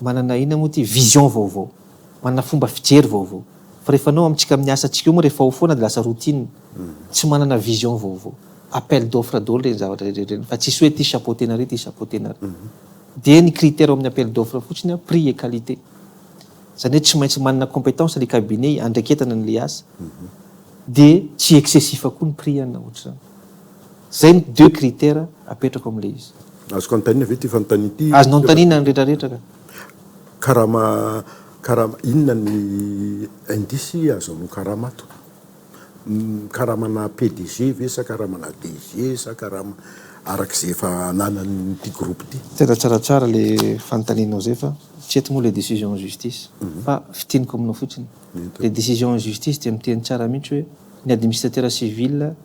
manana inona moa ity vision vaovao, manana fomba fijery vaovao. Fa rehefa anao amintsika amin'ny asantsika io moa rehefa ao foana dia lasa routine. Tsy manana vision vaovao. Appel d'offre daholo ireny zavatra rehetra ireny fa tsisy hoe ity chapeauter-nareo ity chapeauter-nareo. Dia ny critère ao amin'ny appel d'offre fotsiny an, prix et qualité. Izany hoe tsy maintsy manana compétence ilay cabinet andraiketana an'ilay asa. Dia tsy excessif koa ny prix an na ohatr'izany. Izay ny deux critères apetrako amin'ilay izy. Azoko anontaniana ve ity fanontaniana ity? Azonao anontaniana ny rehetra rehetra ka. Karama, karama, inona ny indice azahoanao karama ato? Karamana PDG ve sa karamana DG sa karama araka izay efa ananan'ity groupe ity? Tena tsaratsara le fanontanianao zay fa tsy eto moa le décision en justice fa fintiniko aminao fotsiny. Le décision en justice dia miteny tsara mihitsy hoe ny administrateur civil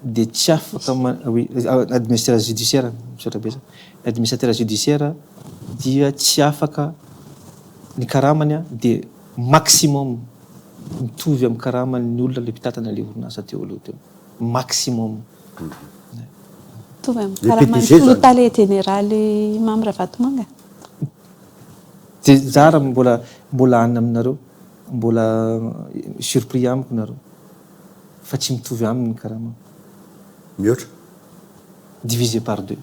dia tsy afaka oui administrateur judiciaire misaotra betsaka, ny administrateur judiciaire dia tsy afaka ny karamany dia maximum mitovy amin'ny karaman'ny olona ilay mpitantana ilay orinasa teo aloha teo. Maximum. Mitovy amin'ny karaman'ny filoha tale jeneraly Mamy Ravatomanga. Dia za raha mbola mbola any aminareo, mbola surpris amiko nareo fa tsy mitovy aminy ny karamako. Mihoatra? Divisé par deux.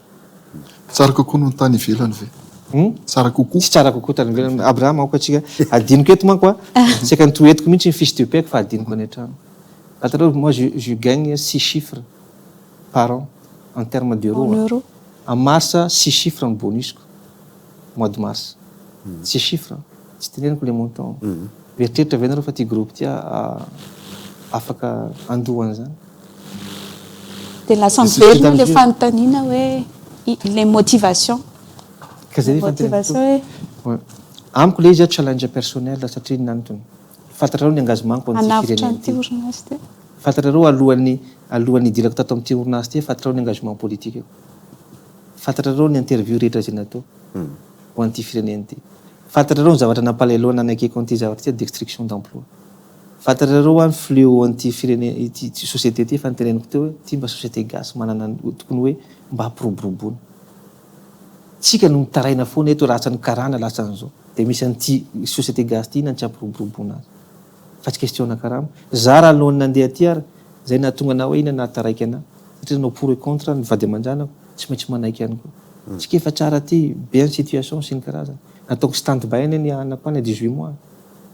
Tsara kokoa noho ny tany ivelany ve? Hum? Tsara kokoa? Tsy tsara kokoa tany ivelany. Abraham aoka tsika adinoko eto manko a, saika notohetiko mihitsy ny fiche de paie-ko fa adinoko any an-trano. Fantatrao moi je je gagne six chiffres par an en terme d'euro En euro. En mars six chiffres ny bonus-ko, mois de mars. Six chiffres, tsy teneniko le montant. Mieritreritra ve nareo fa ty groupe ty afaka handoa an'izany? Dia lasa miverina ilay fanontaniana hoe ilay motivation. Ka zay nefa ny tena Motivation hoe Ouais. Amiko le izy a challenge personnel satria inona antony? Fantatrareo ny engagement-ko an'ity Hanavotra firenena an'ity ity. orinasa ity. Fantatrareo alohan'ny alohan'ny hidirako tato amin'ity orinasa ity, fantatrareo ny engagement politique-ko. Fantatrareo ny interview rehetra izay natao ho an'ity firenena ity. Fantatrareo ny zavatra nampalahelo ahy nanekeko an'ity zavatra ity destruction d'emploi. Fantatrareo hoa ny fléau an'ity firene ity société ity efa noteneniko teo hoe ity mba société gasy manana ny tokony hoe mba hampiroboroboana. Tsika no mitaraina foana eto lasan'ny karana lasan'izao dia misy an'ity société gasy ity inona no tsy hampiroboroboana azy fa tsy question na karama. Za raha alohan'ny nandeha aty ary zay nahatonga anah hoe inona nahataraiky anah satria nanao pour et contre ny vady aman-janako tsy maintsy manaiky ihany koa. Tsika efa tsara aty be ny situation sy ny karazany. Nataoko stand by anie ny anako any 18 mois.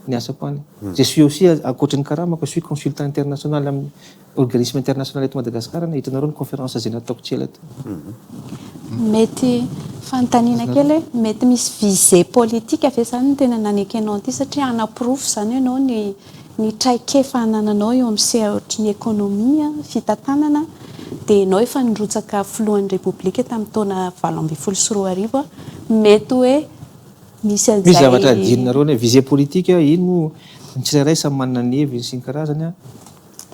ny asako any. Je suis aussi ankoatry ny karamako, je suis consultant international amin'ny organisme international eto Madagascar, hitanareo ny conférence izay nataoko tsy ela teo. Mety fanontaniana kely hoe mety misy visée politique ve izany no tena nanekenao an'ity satria hanaporofo izany ianao ny ny traikefa anananao eo amin'ny sehatry ny ekonomia, fitantanana, dia ianao efa nirotsaka filohan'ny Repoblika tamin'ny taona 2018, mety hoe Misy Misy zavatra an'izay. adinonareo anie, visée politique iny moa ny tsirairay samy manana ny heviny sy ny karazany an,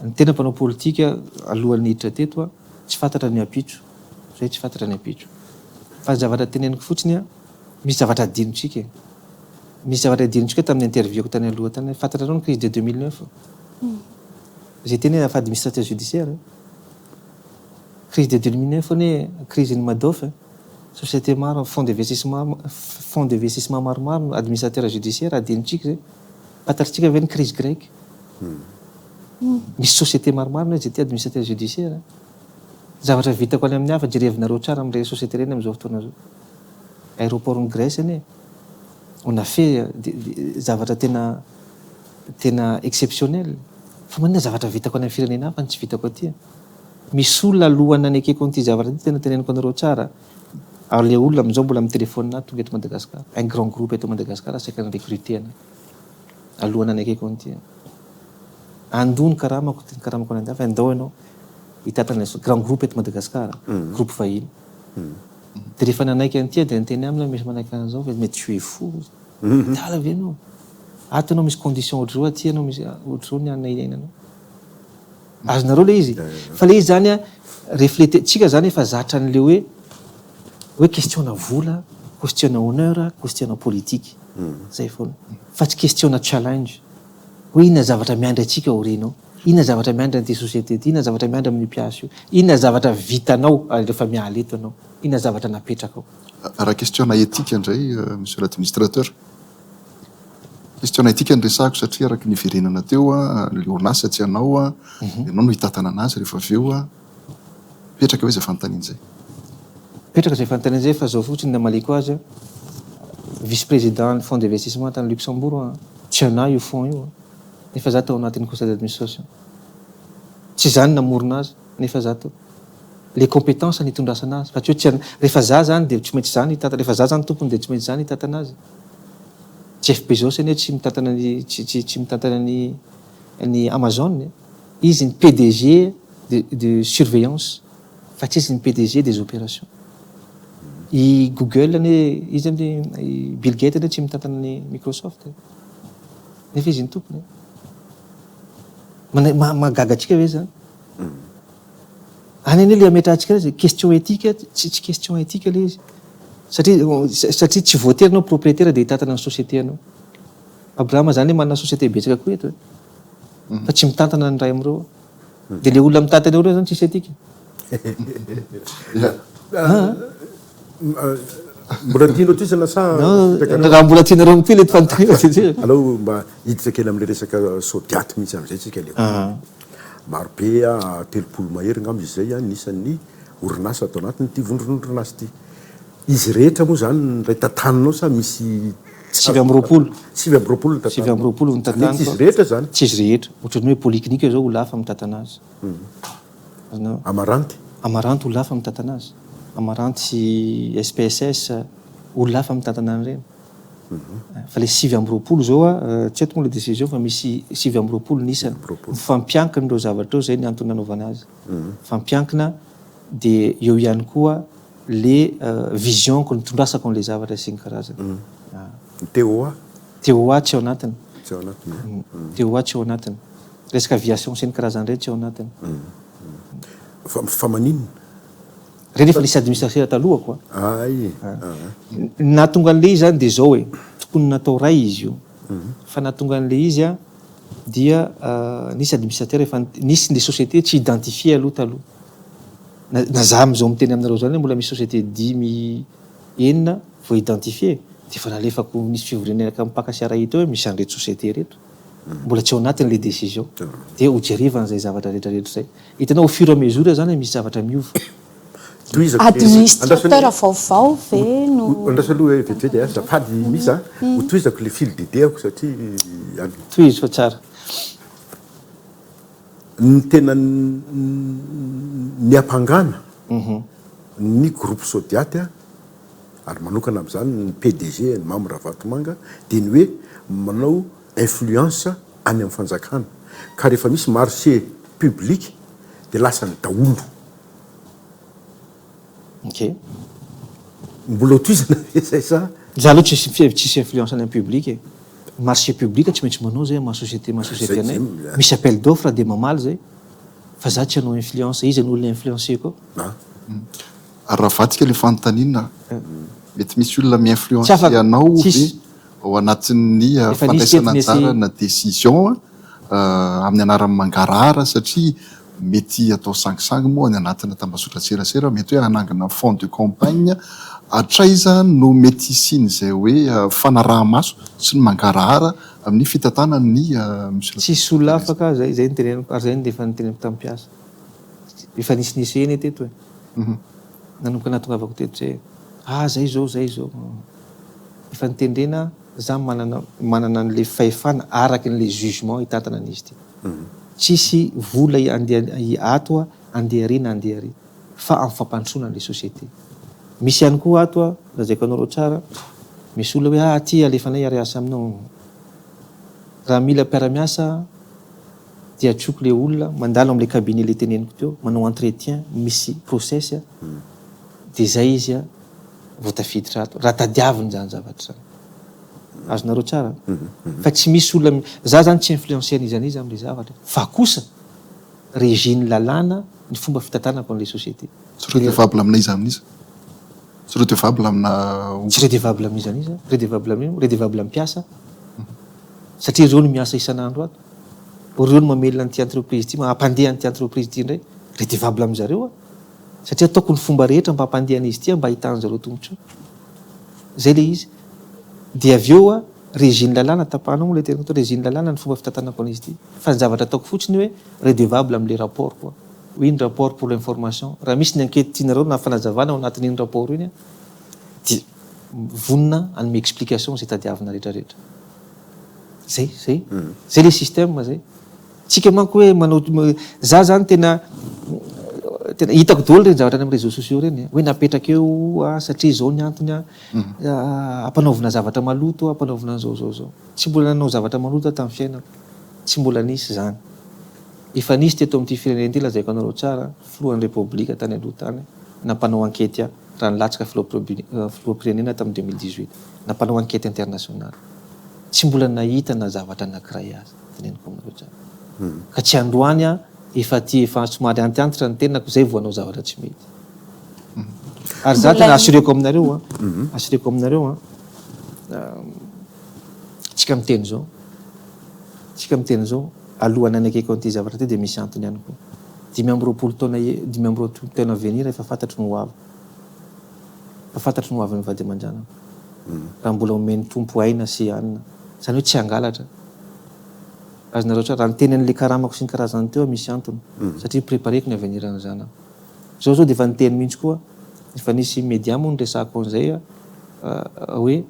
ny tena mpanao politika alohan'ny hiditra teto an, tsy fantatra ny ampitso, zay tsy fantatra ny ampitso. Fa ny zavatra teneniko fotsiny an, misy zavatra adinontsika e, misy zavatra adinontsika tamin'ny interview-ko tany aloha tany, fantatrareo ny crise de 2009? Zay teny hoe efa administrateur judiciaire e, crise de 2009 anie crise-n'i Madoff e. Société maro, fonds d'investissement, fonds d'investissement maromaro no administrateur judiciaire adinontsika zay. Fantatritsika ve ny crise grecque? Misy société maromaro anie zay ty administrateur judiciaire. Zavatra vitako any amin'ny hafa jerevinareo tsara amin'ireny société ireny amin'izao fotoana izao. Aéroport-n'i Grèce anie, on a fait zavatra tena tena exceptionnel. Fa maninona zavatra vitako any amin'ny firenena hafa no tsy vitako aty? Misy olona alohan'ny nanekeko an'ity zavatra ity tena teneniko anareo tsara ary le olona amin'izao mbola mi-telephone ahy tonga eto Madagascar, un grand groupe eto Madagascar saika ni-recruter anah alohan'ny nanekeko an'ity. Andoha ny karamako, ny karamako any an-dafy, andao ianao hitantana ilay grand groupe eto Madagascar, groupe vahiny. Dia rehefa nanaiky an'ity aho dia niteny aminy hoe misy manaiky an'izao ve? Mais tu es fou, adala ve ianao? Ato ianao misy condition ohatr'izao, aty ianao misy ohatr'izao ny anona iainanao. Azonareo le izy? Fa le izy zany a, refleter, tsika zany efa zatra an'le hoe, hoe question-na vola, question-na honneur, question-na politique. Zay foana. Fa tsy question-na challenge. Hoe inona zavatra miandry antsika aoriana ao? Inona zavatra miandry an'ity société ity? Inona zavatra miandry amin'io mpiasa io? Inona zavatra vitanao rehefa miala eto ianao? Inona zavatra napetrakao? Raha question-na éthique indray Monsieur l'administrateur. Question éthique no resahako satria araka ny niverenana teo, ilay orinasa tsy anao, ianao no hitantana anazy rehefa avy eo. Mipetraka ve izay fanontaniana izay? Mipetraka izay fanontaniana izay fa izao fotsiny no namaliako azy, vice président ny fonds d'investissement tany Luxembourg aho, tsy anah io fonds io nefa za tao anatin'ny conseil d'administration. Tsy za no namorona azy nefa za tao. Les compétences nitondrasana azy fa tsy hoe tsy rehefa za zany dia tsy maintsy za no hitantana, rehefa za zany tompony dia tsy maintsy za no hitantana azy. Jeff Bezos anie tsy mitantana ny tsy tsy tsy mitantana ny ny Amazon e. Izy ny PDG de de surveillance fa tsy izy ny PDG des opérations. I Google anie izy anie i Bill Gates anie tsy mitantana ny Microsoft e. Nefa izy ny tompony e. Mana- maha- mahagaga antsika ve zany? Any anie le ametrahantsika azy question éthique tsy tsy question éthique le izy satria satria tsy voatery anao propriétaire dia hitantana ny société anao. Abrahama zany manana société betsaka koa eto e. Fa tsy mitantana ny iray amin'ireo. Dia le olona mitantana eo ireo zany tsisy éthique. Mbola tianao tohizana sa Raha mbola tianareo mitohy le fanontaniana dia tsy. Aleo mba hiditra kely amin'ilay resaka Sodiat mihitsy amin'izay tsika aleo. Marobe, 30 mahery angamba izy izay ny isan'ny orinasa ato anatin'ity vondron'orinasa ity. Izy rehetra moa izany no iray tantaninao sa misy tsy 29. 29 no tantaniko. 29 no tantaniko. Tsy izy rehetra izany? Tsy izy rehetra. Ohatran'ny hoe polyclinique izao olona hafa mitantana azy. Azonao? Amaranth? Amaranth olona hafa mitantana azy. Amaranth sy SPSS, olona hafa mitantana an'ireny. Fa le 29 zao a, tsy eto moa le décision fa misy 29 ny isany. Mifampiankina ireo zavatra ireo, zay ny antony nanaovana azy. Mifampiankina dia eo ihany koa le vision-ko nitondrasako an'le zavatra sy ny karazany. Ny TOA? TOA tsy ao anatiny. Tsy ao anatiny. TOA tsy ao anatiny. Resaka aviation sy ny karazany ireny tsy ao anatiny. Fa fa maninona? Ireny efa nisy administrateur taloha koa. Ay! Ny nahatonga an'ilay izy zany dia izao e, tokony natao ray izy io. Fa nahatonga an'ilay izy an, dia nisy administrateur efa nisy ny société tsy identifier aloha taloha. Na na za amin'izao miteny aminareo izao anie mbola misy société dimy enina vao identifier dia efa nalefako nisy fivoriana niaraka amin'ny mpaka sy RAI teo hoe misy an'ireto société ireto. Mbola tsy ao anatiny ilay décision. Dia hojerevana izay zavatra rehetra rehetra izay. Hitanao au fur et à mesure izany misy zavatra miova. Tohizako kely. Administrateur vaovao ve no. Andraso aloha hoe vetivety azafady Misa a. Hotohizako ilay fil d'idée-ako satria any. Tohizo fa tsara. Ny tena niampangana ny groupe Sodiat ary manokana amin'izany ny PDG ny Mamy Ravatomanga dia ny hoe manao influence any amin'ny fanjakana ka rehefa misy marché public dia lasany daholo. Ok. Mbola ho tohizana ve izay sa? Za aloha tsisy tsisy influence any amin'ny public e. Marché public tsy maintsy manao zay amin'ny maha société maha société anay. Misy appel d'offre dia mamaly zay. Fa za tsy hanao influence, iza no olona influencer-ko eo? Ary raha avadika ilay fanontaniana, mety misy olona mi-influencer anao ve ao anatin'ny fandraisana anjara na décision amin'ny anaran'ny mangarahara satria mety atao sangisangy moa any anatina tambazotran-tserasera, mety hoe hanangana fonds de campagne, hatraiza no mety hisian'izay hoe fanaraha-maso sy ny mangarahara amin'ny fitantanana ny Monsieur le Tsisy olona afaka, zay zay no teneniko ary zay no efa noteneniko tamin'ny mpiasa. Efa nisinisy eny teto e. Nanomboka nahatongavako teto zay. Ah zay zao, zay zao. Efa notendrena za manana manana an'le fahefana araka an'le jugement hitantana an'izy ity. Tsisy vola andeha ato a, andeha ary na andeha ary fa amin'ny fampandrosoana an'le société. Misy ihany koa ato a, lazaiko anareo tsara, misy olona hoe ah aty alefanay ary hiasa aminao. Raha mila mpiara-miasa dia antsoiko le olona, mandalo amin'le cabinet le teneniko teo, manao entretien, misy process a, dia zay izy a vao tafiditra ato, raha tadiaviny izany zavatra izany. Azonareo tsara? Fa tsy misy olona, za zany tsy influencer n'iza n'iza amin'le zavatra, fa kosa régie ny lalàna ny fomba fitantanako an'le société. Tsy redevable amin'iza amin'iza? Tsy redevable amina. Tsy redevable amin'iza n'iza, redevable amin'io, redevable amin'ny mpiasa, satria ireo no miasa isan'andro ato, ireo no mamelona an'ity entreprise ity, mampandeha an'ity entreprise ity indray, redevable amin'zareo aho, satria ataoko ny fomba rehetra mba hampandeha an'izy ity aho mba ahitan'zareo tombotsoa. Zay le izy. Dia avy eo a, régie ny lalàna, tapahanao moa le teniko teo, régie ny lalàna ny fomba fitantanako an'izy ity. Fa ny zavatra ataoko fotsiny hoe redevable amin'le rapport koa. Hoe iny rapport pour l'information. Raha misy ny enquete tianareo na fanazavana ao anatin'iny rapport iny a, dia vonona hanome explication izay tadiavina rehetra rehetra. Zay, zay. Zay le système zay. Tsika manko hoe manao, za zany tena tena hitako daholo ireny zavatra any amin'ny réseaux sociaux ireny e, hoe napetraka eo a satria izao ny antony a, ampanaovina zavatra maloto, ampanaovina an'izao zao zao. Tsy mbola nanao zavatra maloto aho tamin'ny fiainako, tsy mbola nisy izany. Efa nisy teto amin'ity firenena ity lazaiko anareo tsara, filohan'ny Repoblika tany aloha tany nampanao ankety ahy raha nilatsaka filoham-pirenena tamin'ny 2018, nampanao ankety internationale. Tsy mbola nahita na zavatra anankiray aza. Teneniko aminareo tsara. Ka tsy androany aho efa aty efa somary antiantitra ny tenako zay vao hanao zavatra tsy mety. Ary za tena assureko aminareo an, assureko aminareo an, tsika miteny zao, tsika miteny zao, alohan'ny hanekeko an'ity zavatra ity dia misy antony ihany koa. 25 taona 25 taona à venir efa fantatro ny ho avy. Efa fantatro ny ho avin'ny vady aman-janako. Raha mbola omen'ny Tompo aina sy hanina. Izany hoe tsy hangalatra. Azonareo tsara. Raha niteny an'ilay karamako sy ny karazany teo aho misy antony. Satria prepareko ny avenir an'ny zanako. Izao izao dia efa niteny mihitsy koa, efa nisy media moa niresahako an'izay hoe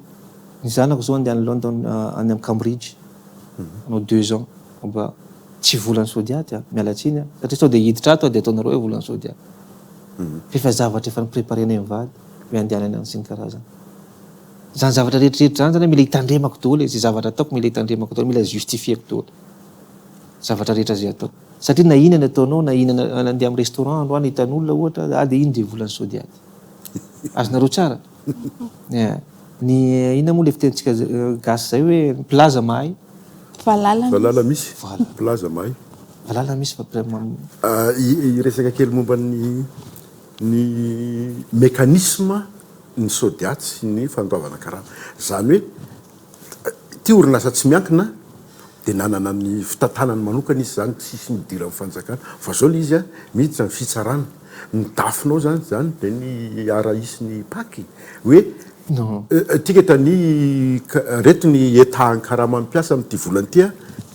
ny zanako izao andeha any London, any amin'ny Cambridge. Hanao deux ans. Mba tsy volan'ny Sodiat an, miala tsiny an. Satria sao dia hiditra ato aho dia ataonareo hoe volan'ny Sodiat. Fa efa zavatra efa ni-preparer-nay mivady hoe andehanana any sy ny karazany. Izany zavatra rehetra rehetra izany zany mila hitandremako daholo e, izay zavatra ataoko mila hitandremako daholo, mila justifier-ko daholo zavatra rehetra izay ataoko. Satria na inona ataonao, na hihinana nandeha amin'ny restaurant androany hitan'olona ohatra, ah dia iny dia volan'ny Sodiat. Azonareo tsara? Yeah. Ny inona moa le fitenintsika gasy zay hoe mpilaza mahay. Valala misy. Valala misy. Voilà. Mpilaza mahay. Valala misy fa Hiresaka kely momba ny ny mécanisme ny Sodiat sy ny fandoavana karama. Izany hoe ity orinasa tsy miankina dia nanana ny fitantanany manokana izy izany tsisy nidiran'ny fanjakana fa izao ilay izy miditra ny fitsarana. Ny dafinao izany izany dia ny RAI sy ny PAC hoe Ticket ny reto ny état an-karaman'ny mpiasa amin'ity volana ity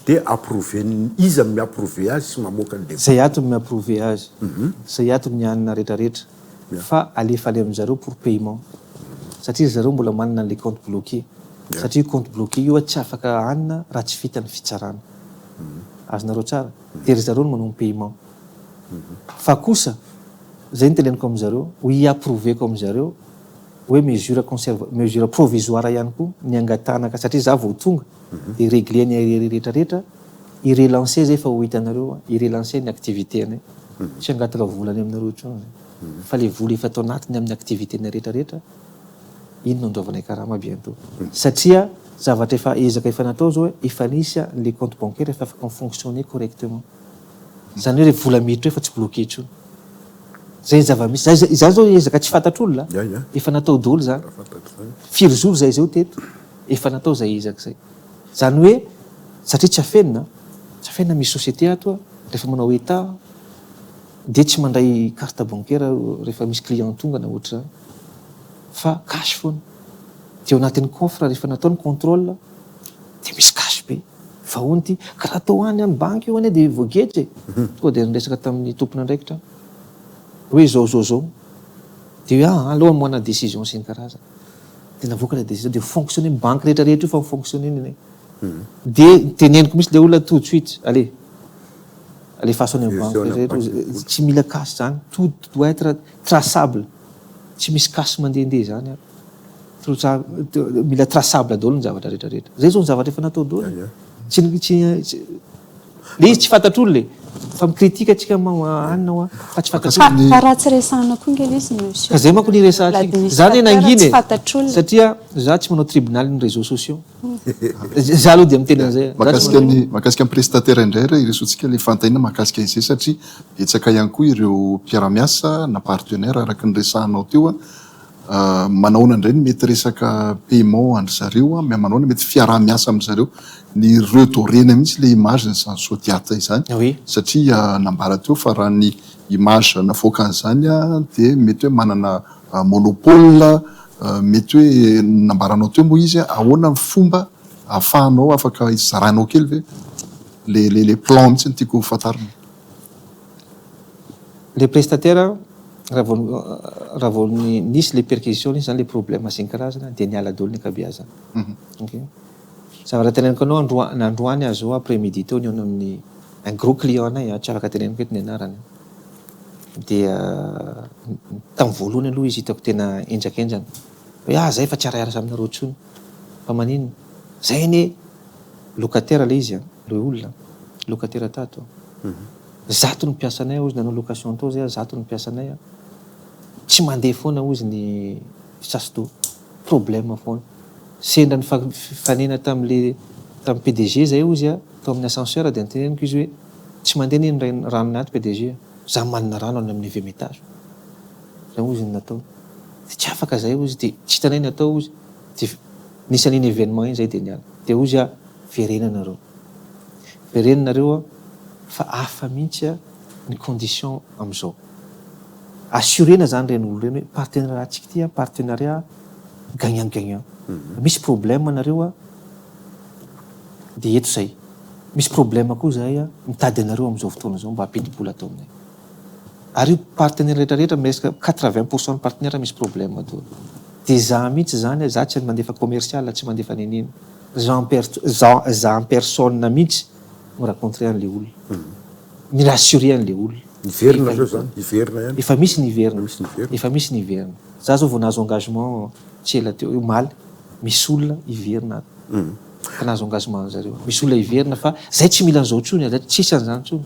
dia approuver-n'ny iza no mi-approuver azy sy mamoaka an'ilay vola. Zay ato no mi-approuver azy, zay ato ny anona retraretra fa alefa any amin-jareo pour paiement satria ry zareo mbola manana an'ilay compte bloqué satria io compte bloqué io tsy afaka anona raha tsy vita ny fitsarana. Azonareo tsara? Dia ry zareo no manao ny paiement. Fa kosa zay no teneniko amin-jareo, ho hi-approuver-ko amin-jareo hoe mesure conserva mesure provisoire ihany koa ny angatahana ka satria za vao tonga de regler ny arriere rehetra rehetra hi relancer zay fa ho hitanareo hi relancer ny activité anay tsy hangataka vola any aminareo intsony zay fa le vola efa tao anatiny amin'ny activité nay rehetra rehetra iny no andoavanay karama bientot satria zavatra efa ezaka efa natao zao hoe efa nisy le compte bancaire efa afaka mi fonctionner correctement Izany hoe ilay vola miditra eo efa tsy bloqué intsony. Izay ny zava-misy. Izay izany izao ezaka tsy fantatr'olona. Efa natao daholo izany. Firy jours izay izao teto, efa natao izay ezaka izay. Izany hoe satria tsy afenina, tsy afenina misy société ato rehefa manao état dia tsy mandray carte bancaire rehefa misy client tonga na ohatr'izany fa cash foana. Dia ao anatin'ny coffre rehefa natao ny contrôle dia misy cash be. Fa hono ity, ka raha atao any amin'ny banky io anie dia voageja e! Tonga dia niresaka tamin'ny tompon'andraikitra aho hoe izao izao izao. Dia hoe aa aleo hamoahana décision sy ny karazany. Dia navoaka ilay décision dia mi-fonctionner ny banky rehetra rehetra io fa mi-fonctionner ny anay. Dia teneniko mihitsy ilay olona tout de suite, allez, alefaso any amin'ny banky rehetra rehetra, tsy mila cash izany, tout doit être traçable, tsy misy cash mandehandeha izany ary. Mila traçable daholo ny zavatra rehetra rehetra. Zay zao ny zavatra efa natao daholo. Tsy tsy le izy tsy fantatr'olona e. Fa mi-critique atsika anona hoa fa tsy fantatr'olona. Fa raha tsy resahana koa nge le izy monsieur. Ka zay manko ny resahantsika. Za anie nangina e. Satria za tsy manao tribunal ny réseaux sociaux. Za aloha dia miteny an'izay. Mahakasika ny mahakasika ny prestataire indray re iresoantsika le fanontaniana mahakasika izay satria betsaka ihany koa ireo mpiara-miasa na partenaire araka ny resahanao teo a. Manahoana indray ny mety resaka paiement an-dry zareo an, manahoana mety fiaraha-miasa amin-dry zareo, ny redorer-na mihitsy ilay image-n'izany Sodiat izany satria nambara teo fa raha ny image navoakan'izany dia mety hoe manana monopole, mety hoe nambaranao teo moa izy, ahoana ny fomba ahafahanao afaka zaranao kely ve le le plan mihitsy no tiako ho fantarina. Le prestataire raha vao raha vao nisy le perquisition nisy zany le problème sy ny karazana dia niala daholo ny ankabeazany. Ok. Zavatra teneniko anao androa- nandroany aho zao après midi teo nihaona amin'ny un gros client anay tsy afaka teneniko eto ny anarany dia tamin'ny voalohany aloha izy hitako tena henjakenjana hoe ah zay efa tsy hiara-hiasa aminareo intsony fa maninona? Zay anie locataire le izy an, le olona locataire tato. Zato ny mpiasanay hozy nanao location tao zay zato ny mpiasanay a, tsy mandeha foana hozy ny chasse d'eau, problème foana. Sendra nifanena tamle tam PDG zay hozy a, tao amin'ny ascenseur dia noteneniko izy hoe tsy mandeha anie ny ranonay ato PDG a, za manana rano any amin'ny neuvième étage, zay hozy ny nataony, dia tsy afaka zay hozy dia tsy hitanay ny atao hozy, dia nisy an'iny événement iny zay dia niala, dia hozy aho verena nareo. Vereno nareo a fa hafa mihitsy a ny condition amizao. Assurena zany reny olo reny hoe partenariat tsika ty a partenariat gagnant gagnant. Misy problème nareo a de eto zay. Misy problème koa zahay a mitady anareo amizao fotoana zao mba hampidi-bola ato aminay. Ary io partenaire rehetra rehetra miresaka 80 pourcent ny partenaire misy problème daholo. De za mihitsy zany a za tsy mandefa commercial tsy mandefa nenina. Za en za za en personne mihitsy mi rencontrer an'le olona, mi rassurer an'le olona. Hiverina avy eo zany, hiverina ihany. Efa misy ny hiverina, efa misy ny hiverina. Za zao vao nahazo engagement tsy ela teo, omaly, misy olona hiverina ato. Efa nahazo engagement zareo. Misy olona hiverina fa zay tsy mila an'izao intsony, zay tsisy an'izany intsony.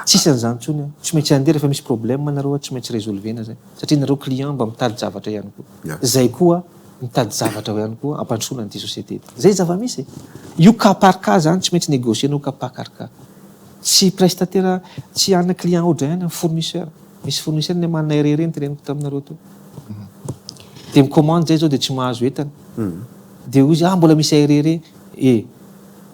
Tsisy an'izany intsony an. Tsy maintsy handeha rehefa misy problème nareo an, tsy maintsy resolver-na zay. Satria nareo client mba mitady zavatra ihany koa. Zay koa. Mitady zavatra ao ihany koa hampandrosoana an'ity société ity. Zay zava-misy e. Io cas par cas zany tsy maintsy négocier-nao cas par cas. Tsy prestataire, tsy hanana client ohatran'izay ihany ny fournisseur. Misy fournisseur anie manana RRE noteneniko taminareo teo. Dia mi-commande zay zao dia tsy mahazo entana. Dia hoy izy, ah mbola misy RRE. E,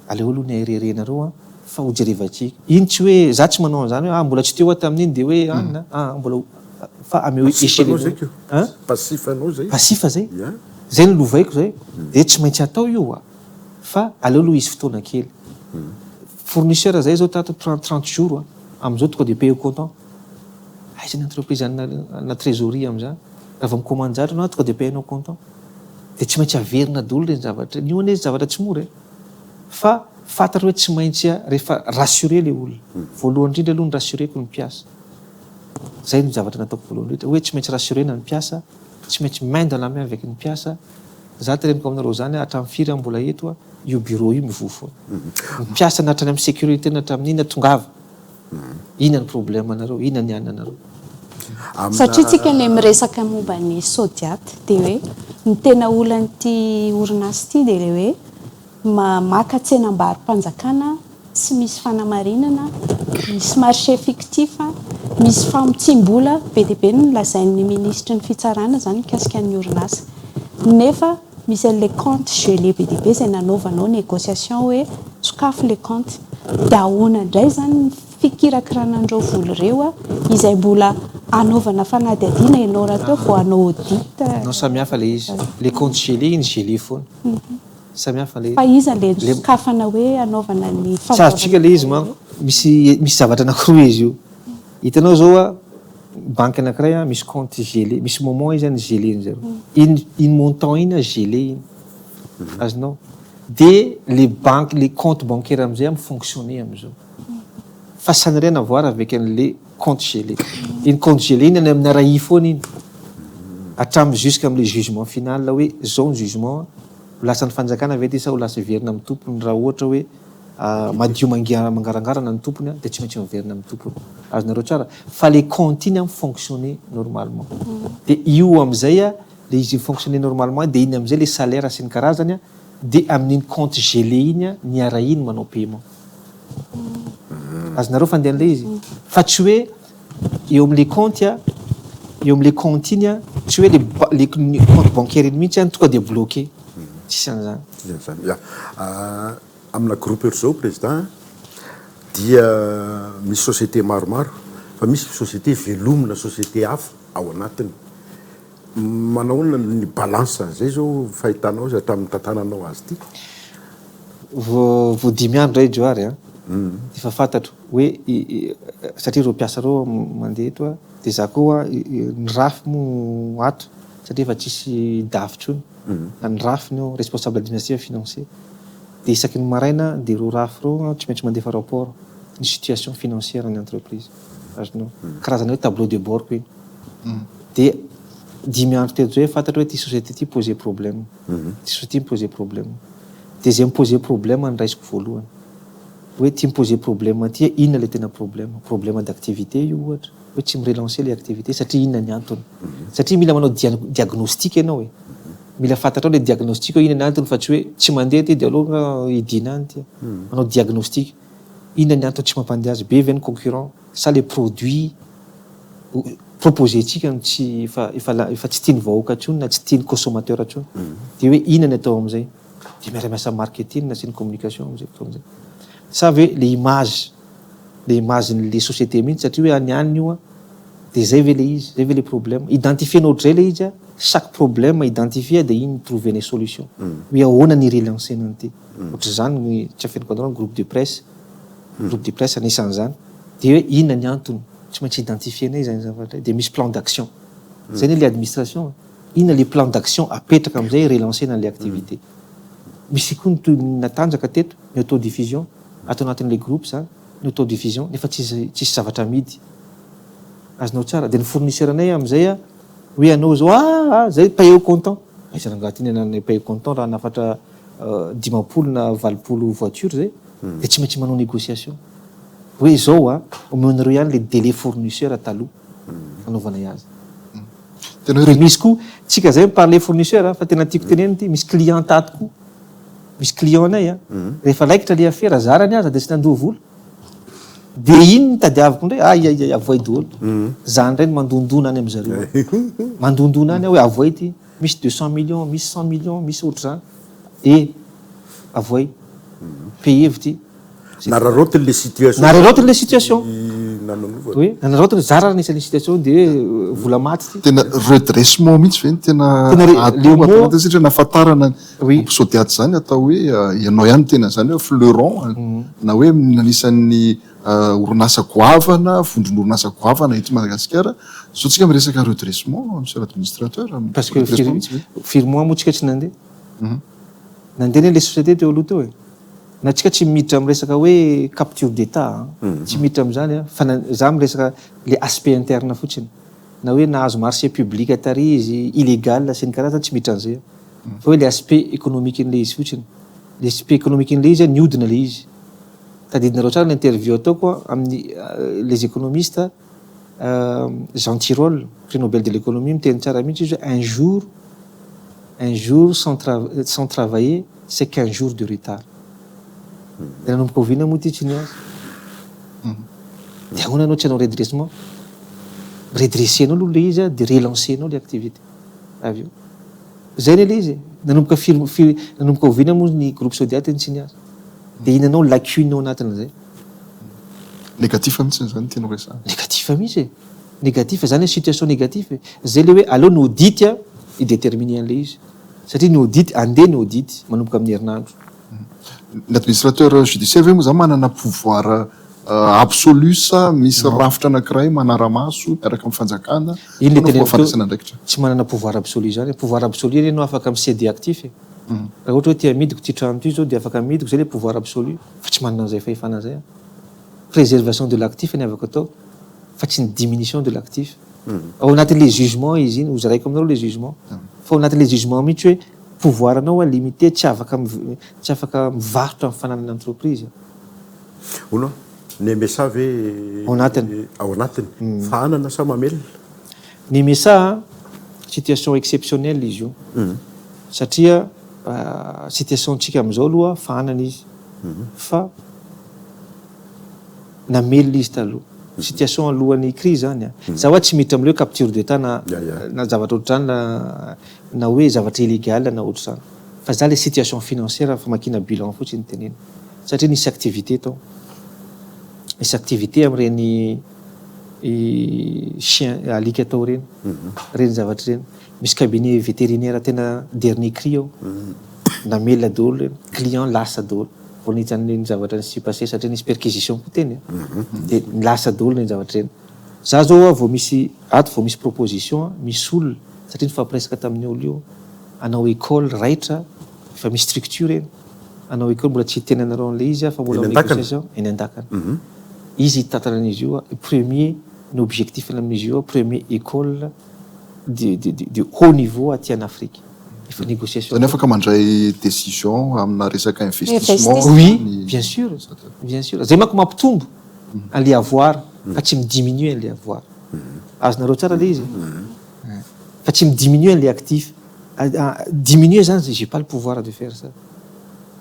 aleo aloha ny RRE nareo an, fa ho jerevantsika. Iny tsy hoe, za tsy manao an'izany hoe ah mbola tsy teo aho tamin'iny dia hoe an, ah mbola fa ameo échelle anao zay. Hein? Passif anao zay. Passif zay. Zay no lovaiko zay. Dia tsy maintsy atao io a. Fa aleo aloha hisy fotoana kely. Fournisseur zay zao tato 30 jours a. Amin'izao tonga dia paye au comptant. Aiza ny entreprise ana trésorerie amin'izany? Raha vao mi-commande zavatra ianao tonga dia paye-nao comptant. Dia tsy maintsy averina daholo ireny zavatra ireny. Io anie zavatra tsy mora e. Fa fantatra hoe tsy maintsy rehefa rassurer ilay olona. Voalohany indrindra aloha ny rassurer-ko ny mpiasa. Zay no zavatra nataoko voalohany indrindra hoe tsy maintsy rassurer-na ny mpiasa, tsy maintsy main dans la main avec ny mpiasa. Za teneniko aminareo zany hatramin'ny firy aho mbola eto a, io bureau io mivoha foana. Ny mpiasa na hatrany amin'ny sécurité na hatramin'ny inona tongava. Inona ny problème anareo, inona ny ananareo. Satria tsika anie miresaka momba ny Sodiat dia hoe ny tena olan'ity orinasa ity dia ilay hoe Maka tsenambaro-panjakana tsy misy fanamarinana, misy marché fictif, misy famotsiam-bola be dia be no nolazain'ny minisitry ny fitsarana izany mikasika ny orinasa. Nefa misy an'ilay compte gelé be dia be izay nanaovanao négociation hoe sokafy ilay compte. Dia ahoana indray izany ny fikirakirana an'ireo vola ireo izay mbola hanaovana fanadihadiana ianao rahateo vao hanao audit. Non samy hafa ilay izy. Ilay compte gelé iny gelé foana. Samy hafa le. Fa iza le nosokafana hoe hanaovana ny Tsy azontsika le izy manko, misy misy zavatra anakiroa izy io. Hitanao zao a, banky anakiray a misy compte gelé, misy moment izy any gelé-ny zareo. Iny iny montant iny a gelé iny. Azonao? De le banky le compte bancaire amizay a mi-fonctionner amizao. Fa ça n'a rien à voir avec an'le compte gelé. Iny compte gelé iny any amin'ny RAI foana iny. Hatramin'ny jusqu'à amin'le jugement final hoe zao ny jugement, ho lasan'ny fanjakana ve ity sa ho lasa hiverina amin'ny tompony raha ohatra hoe madio mangarangarana ny tompony dia tsy maintsy miverina amin'ny tompony. Azonareo tsara? Fa le compte iny mi-fonctionner normalement. Dia io amin'izay le izy mi-fonctionner normalement dia iny amin'izay le salaire sy ny karazany dia amin'iny compte gelé iny ny RAI no manao paiement. Azonareo fandehan'ilay izy? Fa tsy hoe eo amin'ilay compte a, eo amin'ilay compte iny a, tsy hoe le le compte bancaire iny mihitsy tonga dia bloqué. Tsisy an'izany. Tsisy an'izany, ya. Amina groupe ohatr'izao président dia misy société maromaro fa misy société velomina société hafa ao anatiny. Manahoana ny balance an'izay zao fahitanao azy hatramin'ny nitantananao azy ity? Vao vao dimy andro zay Johary a, efa fantatro hoe satria ireo mpiasa ireo mandeha eto a, dia za koa ny raf moa ato satria efa tsisy daf intsony, fa ny raf no responsable administratif et financier, dia isaky ny maraina dia ireo raf ireo tsy maintsy mandefa rapport ny situation financière ny entreprise, azonao, karazana hoe tableau de bord ko iny. Dia dimy andro teto zay fantatra hoe ity société ity poser problème, ity société mi-poser problème. Dia zay mi-poser problème no raisiko voalohany. Hoe ity mi-poser problème ity inona ilay tena problème? Problème d'activité io ohatra, hoe tsy mi-relancer ilay activité satria inona ny antony? Satria mila manao diagnostic ianao e. Mila fantatrao ilay diagnostic hoe inona ny antony fa tsy hoe tsy mandeha ity dia aleo angaha hidiana any ity. Manao diagnostic, inona ny antony tsy mampandeha azy? Be ve ny concurrent sa le produit proposer-tsika no tsy efa efa efa tsy tian'ny vahoaka intsony na tsy tian'ny consommateur intsony. Dia hoe inona ny atao amin'izay? Dia miara-miasa amin'ny marketing sy ny communication amin'izay fotoana izay. Sa ve le image, le image-n'le société mihitsy satria hoe any any io an, dia izay ve le izy, izay ve le problème? Identifier-nao ohatr'izay le izy an, chaque problème identifier dia iny trouver-nay solution. Hoe ahoana ny hi-relancer-na an'ity. Ohatr'izany ny tsy afeniko anareo ny groupe de presse, groupe de presse anisan'izany. Dia hoe inona ny antony? Tsy maintsy identifier-nay izany zavatra izay. Dia misy plan d'action. Izay anie ilay administration e. Inona ilay plan d'action apetraka amin'izay hi-relancer-na an'ilay activité. Misy koa ny toy ny natanjaka teto, ny autodiffusion, ato anatin'ilay groupe izany, ny autodiffusion, nefa tsisy tsisy zavatra amidy. Azonao tsara. Dia ny fournisseur-nay amin'izay a, hoe hanao izao, ah ah, izay payer au comptant. Aiza rangahy ity ny anananay payer au comptant raha hanafatra 50 na 80 voiture izay, dia tsy maintsy manao négociation. Hoe izao a, omenareo ihany le délai fournisseur taloha nanaovanay azy. Tena hoe Dia misy koa, tsika zay mi-parler fournisseur a, fa tena tiako tenenina ity, misy client tato koa, misy client nay a, rehefa raikitra le afera, zarany aza dia tsy nandoa vola. Dia iny no tadiaviko indray, ay ay ay, avoay daholo. Za indray no mandondona any amin-jareo any. Mandondona any aho hoe avoay ity, misy 200 millions, misy 100 millions, misy ohatr'izany. E, avoay, payevo ity. Nararaotiny le situation. Nararaotiny le situation. Nananovana. Oui, nararaotiny, zara ary nisy an'le situation dia vola maty ity. Tena redressement mihitsy ve no tena Tena re- atao le ato mot- anatiny satria nahafantarana ny Oui. groupe Sodiat izany atao hoe ianao ihany no tena izany hoe fleuron na hoe anisan'ny orinasa goavana, vondron'orinasa goavana eto Madagasikara. Zao tsika miresaka redressement monsieur l'administrateur. Parce que Redressement firy mihitsy ve? firy mois moa tsika tsy nandeha? Nandeha anie le société teo aloha teo e. Na tsika tsy miditra amin'ny resaka hoe capture d'Etat an, tsy miditra amin'izany an, fa na za miresaka le aspect interne fotsiny. Na hoe nahazo marché public tary izy illégal sy ny karazany tsy miditra an'izay aho. Fa hoe le aspect économique an'le izy fotsiny. Le aspect économique an'le izy an, nihodina le izy. Tadidinareo tsara ny interview ataoko an amin'ny les économistes, Jean Tirole, prix Nobel de l'économie miteny tsara mihitsy izy hoe un jour, un jour sans sans travailler c'est qu'un jour de retard. Dia nanomboka oviana moa ity tsy niasa? Dia ahoana ianao tsy hanao redressement? Redresser-nao aloha ilay izy an, dia relancer-nao ilay activité avy eo. Izay anie ilay izy e. Nanomboka firy firy nanomboka oviana moa ny groupe Sodiat no tsy niasa? Dia inona ny lacune ao anatin'izay? Négatif mihitsy izany no tianao resahana. Négatif mihitsy e. Négatif, izany hoe situation négatif e. Izay ilay hoe aleo ny audit hi-déterminer an'ilay izy. Satria ny audit, andeha ny audit manomboka amin'ny herinandro. Ny administrateur judiciaire ve moa izany manana pouvoir absolu sa misy rafitra anankiray manara-maso miaraka amin'ny fanjakana? Iny ilay Ahoana ny fomba teneniko teo, fandraisana andraikitra? tsy manana pouvoir absolu izany e. Pouvoir absolu anie ianao afaka mi-céder actif e. Raha ohatra hoe te hamidiko ity trano ity izao dia afaka amidiko, izay ilay pouvoir absolu. Fa tsy manana an'izay fahefana izay aho. Préservation de l'actif ny afaka atao fa tsy ny diminution de l'actif. Ao anatin'ilay jugement izy iny, hozaraiko aminareo ilay jugement. Fa ao anatin'ilay jugement mihitsy hoe pouvoir anao limité, tsy afaka tsy afaka mivarotra ny fananana entreprise. Hono aho, ny MSA ve Ao anatiny. Ao anatiny. Fahanana sa mamelona? Ny MSA, situation exceptionnelle izy io. Satria situation-tsika amin'izao aloha fahanana izy. Fa namelona izy taloha. Situation alohan'ny crise zany an. Za hoa tsy miditra amin'ilay hoe capture d'Etat na na zavatra ohatr'izany na na hoe zavatra illégal na ohatr'izany. Fa za le situation financière famakiana bilan fotsiny no teneniko. Satria nisy activité tao. Nisy activité amin'ireny chien alika tao ireny. Ireny zavatra ireny. Misy cabinet vétérinaire tena dernier cri ao. Namelona daholo ireny. Client lasa daholo. Vao niditra an'ireny zavatra nisy passé satria nisy perquisition koa teny an. Dia lasa daholo ireny zavatra ireny. Za zao hoa vao misy ato vao misy proposition misy olona satria nifampiresaka tamin'ny olona io hanao école raitra efa misy structure eny hanao école mbola tsy hiteny anareo an'ilay izy aho fa mbola Eny en Andakana? négociation eny Andakana. Izy hitantana an'izy io premier ny objectif amin'izy io premier école de de de haut niveau aty en Afrique. Efa négociation. Zany afaka mandray décision amina resaka investissement. Oui, bien sûr, bien sûr. Zay manko mampitombo an'le avoir fa tsy mi-diminuer an'le avoir. Azonareo tsara le izy? Fa tsy mi-diminuer an'le actif. Diminuer zany j'ai pas le pouvoir de faire ça.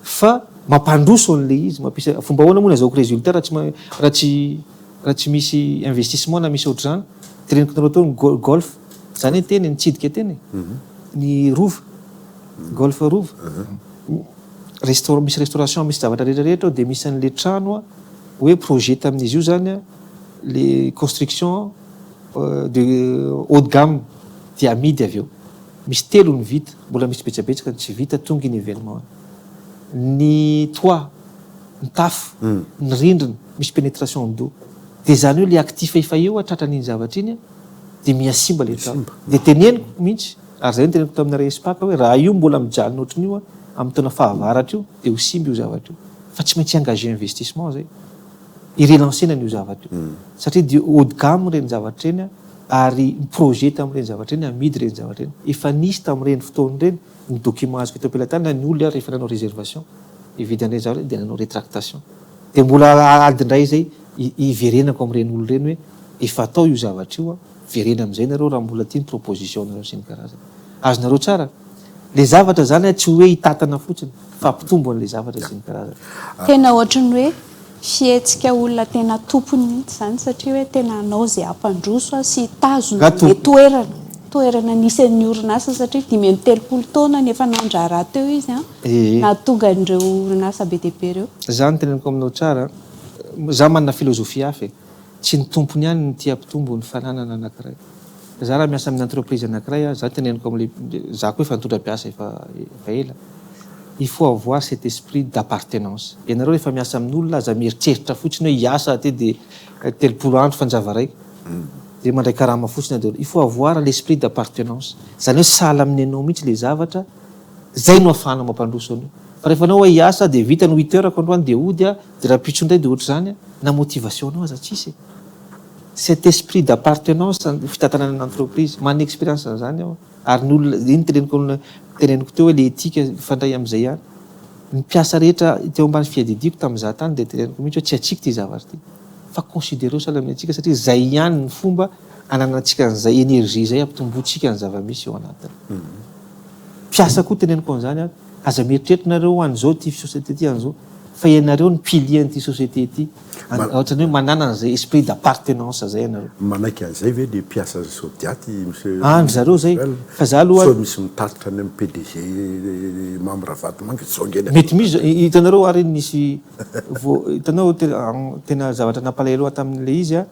Fa mampandroso an'le izy, mampisy fomba ahoana moa no azahoako résultat raha tsy raha tsy raha tsy misy investissement na misy ohatr'izany. Teneniko anareo teo ny golf, zany hoe teny nitsidika teny e. Ny rova, golf rova. Restaurant, misy restauration, misy zavatra rehetra rehetra ao dia misy an'le trano hoe projet tamin'izy io zany le construction de haut de gamme dia amidy avy eo. Misy telo ny vita, mbola misy betsabetsaka ny tsy vita tonga iny événement iny. Ny toit, ny tafo, ny rindrina, misy pénétration d'eau. Dia izany hoe le actif efa eo tratran'iny zavatra iny dia mihasimba le trano. Dia teneniko mihitsy, ary izay no teneniko taminareo ESPAC hoe raha io mbola mijanona ohatran'io amin'ny taona fahavaratra io dia ho simba io zavatra io. Fa tsy maintsy engager investissement zay. Hi-relancer-na an'io zavatra io. Satria dia haut de gamme ireny zavatra ireny ary ny projet tamin'ireny zavatra ireny, amidy ireny zavatra ireny. Efa nisy tamin'ireny fotoana ireny ny document azoko eto am-pelatanana ny olona rehefa nanao réservation hividy an'ireny zavatra ireny dia nanao rétractation. Dia mbola ady indray izay hiverenako amin'ireny olona ireny hoe efa atao io zavatra io. Verena amin'izay nareo raha mbola tia ny proposition nareo sy ny karazany. Azonareo tsara? Le zavatra zany tsy hoe hitatana fotsiny fa hampitombo an'le zavatra sy ny karazany. Tena ohatran'ny hoe fihetsika olona tena tompony mihitsy izany satria hoe tena hanao izay hampandroso sy hitazona an'ilay toerana, toerana nisy an'ny orinasa satria 35 taona ny efa nandraharaha teo izy an, nahatonga an'ireo orinasa be dia be ireo. Za no teneniko aminao tsara, za manana philosophie hafa e, tsy ny tompony ihany no tia hampitombo ny fananana anakiray. Za raha miasa amin'ny entreprise anakiray aho, za teneniko amle, za koa efa nitondra mpiasa efa efa ela, il faut avoir cet esprit d'appartenance. Ianareo rehefa miasa amin'olona aza mieritreritra fotsiny hoe hiasa aty dia 30 andro fanjava raika, dia mandray karama fotsiny daholo. Il faut avoir l'esprit d'appartenance. Zany hoe sahala amin'ny anao mihitsy le zavatra, zay no ahafahanao mampandroso an'io. Fa rehefa anao hoe hiasa dia vita ny huit heures-ko androany dia hody aho, dia rahampitso indray dia ohatr'izany, na motivation-nao aza tsisy e. Cet esprit d'appartenance ny fitantanana ny entreprise, manana expérience an'izany aho ary ny olona, iny teneniko teneniko teo hoe le éthique mifandray amin'izay ihany. Ny mpiasa rehetra teo ambany fiadidiako tamin'izaho tany dia teneniko mihitsy hoe tsy antsika ity zavatra ity fa considereo sahala amin'ny antsika satria izay ihany ny fomba ananantsika an'izay énergie izay hampitomboantsika ny zava-misy eo anatiny. Mpiasa koa teneniko an'izany aho, aza mieritreritra nareo ho an'izao ity société ity an'izao fa ianareo no pilier an'ity société ity. Ohatran'ny hoe manana an'izay esprit d'appartenance zay ianareo. Manaiky an'izay ve le mpiasan'ny Sodiat i Monsieur An-dry zareo zay, fa za aloha. Sao misy mitatitra any amin'ny PDG Mamy Ravatomanga zao nge ny Mety misy, hitanareo ary nisy vao hitanao tena zavatra nampalahelo ahy tamin'ilay izy an,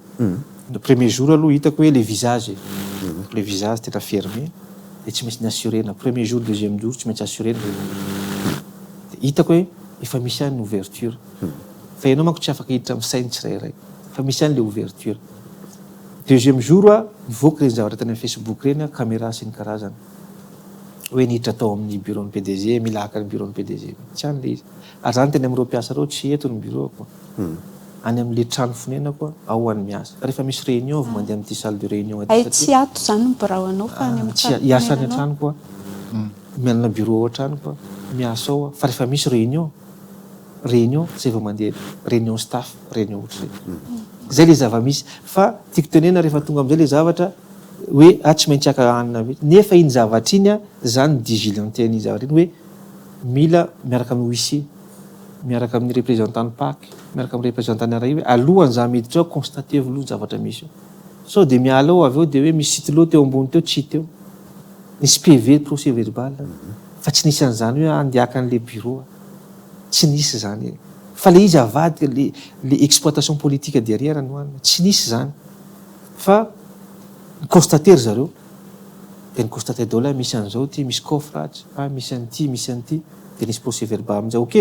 le premier jour aloha hitako hoe le visage e, le visage tena fermé, dia tsy maintsy ni-assurer-na, premier jour, deuxième jour tsy maintsy assurer-na ilay olona, dia hitako hoe efa misy ihany ny ouverture. Fa ianao manko tsy afaka hiditra amin'ny sain'ny tsirairay. Fa misy ihany le ouverture. Deuxième jour a, nivoaka ireny zavatra tany amin'ny Facebook ireny a, caméra sy ny karazany. Hoe niditra tao amin'ny bureau ny PDG, mila haka ny bureau ny PDG. Tsy any le izy. Ary za niteny amin'ireo mpiasa ireo, tsy eto ny bureau-ko. Any amin'le trano fonenako ao aho no miasa. Fa rehefa misy réunion vao mandeha amin'ity salle de réunion aty Hay tsy ato izany ny birao anao fa any amin'ny trano fonenanao. Tsy, hiasa any an-tranoko aho. Manana bureau ao an-tranoko aho. Miasa ao aho. Fa rehefa misy réunion, réunion zay vao mandeha réunion staff réunion ohatr'izay. Zay le zava-misy fa tiako tenenina rehefa tonga am'zay le zavatra hoe ah tsy maintsy haka hanina mihitsy nefa iny zavatra iny a za no digilenté an'iny zavatra iny hoe mila miaraka amin'ny huissier, miaraka amin'ny représentant ny pac, miaraka amin'ny représentant ny RAI hoe alohan'ny za miditra ao constater aloha ny zavatra misy eo. Sao de miala ao avy eo de hoe misy stylo teo ambony teo tsy hita eo. Nisy PV, procès verbal, fa tsy nisy an'izany hoe andeha haka an'le bureau. Tsy nisy izany e. Fa le izy avadika, le le exploitation politique derrière no any. Tsy nisy izany. Fa ni-constater ry zareo. Dia ni-constater daholo hoe misy an'izao ity, misy coffre atsy, ah misy an'ity, misy an'ity. Dia nisy procès verbal amin'izay. Ok.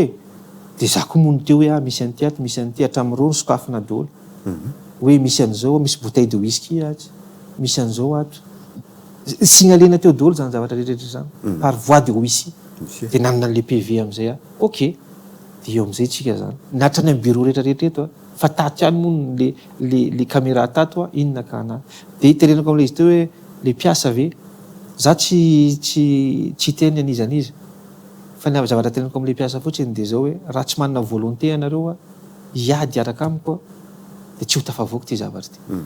Dia za koa moa niteo hoe ah misy an'ity ato, misy an'ity. Hatramin'ireo nosokafina daholo. Hoe misy an'izao, misy bouteille de whisky atsy, misy an'izao ato. Signalena teo daholo izany zavatra rehetra rehetra izany par voie de huissier. Dia nanana an'ilay PV amin'izay aho. Ok, dia eo amin'izay tsika izany. Na hatrany amin'ny bureau rehetra rehetra eto an, fa tato ihany moa le le le caméra tato an, iny nakana ahy. Dia teneniko amin'ilay izy teo hoe le mpiasa ve, za tsy tsy tsy hiteny an'iza n'iza, fa ny zavatra teneniko amin'ilay mpiasa fotsiny dia izao hoe raha tsy manana volonté ianareo an, hiady hiaraka amiko an, dia tsy ho tafavoaka ity zavatra ity.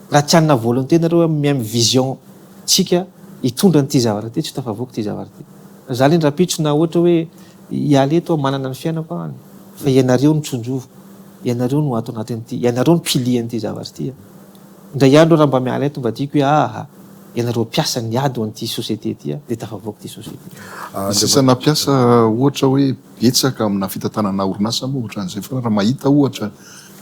Raha tsy hanana volonté nareo amin'ny même vision tsika hitondra an'ity zavatra ity tsy ho tafavoaka ity zavatra ity. Za anie rahampitso na ohatra hoe hiala eto aho manana ny fiainako aho any fa ianareo no tsonjoviko, ianareo no ato anatin'ity, ianareo no pilier an'ity zavatra ity a. Indray andro aho raha mba miala eto mba tiako hoe aha ianareo mpiasa niady ho an'ity société ity a dia tafavoaka ity société. Misy isana mpiasa ohatra hoe betsaka amina fitantanana orinasa moa ohatran'izay foana raha mahita ohatra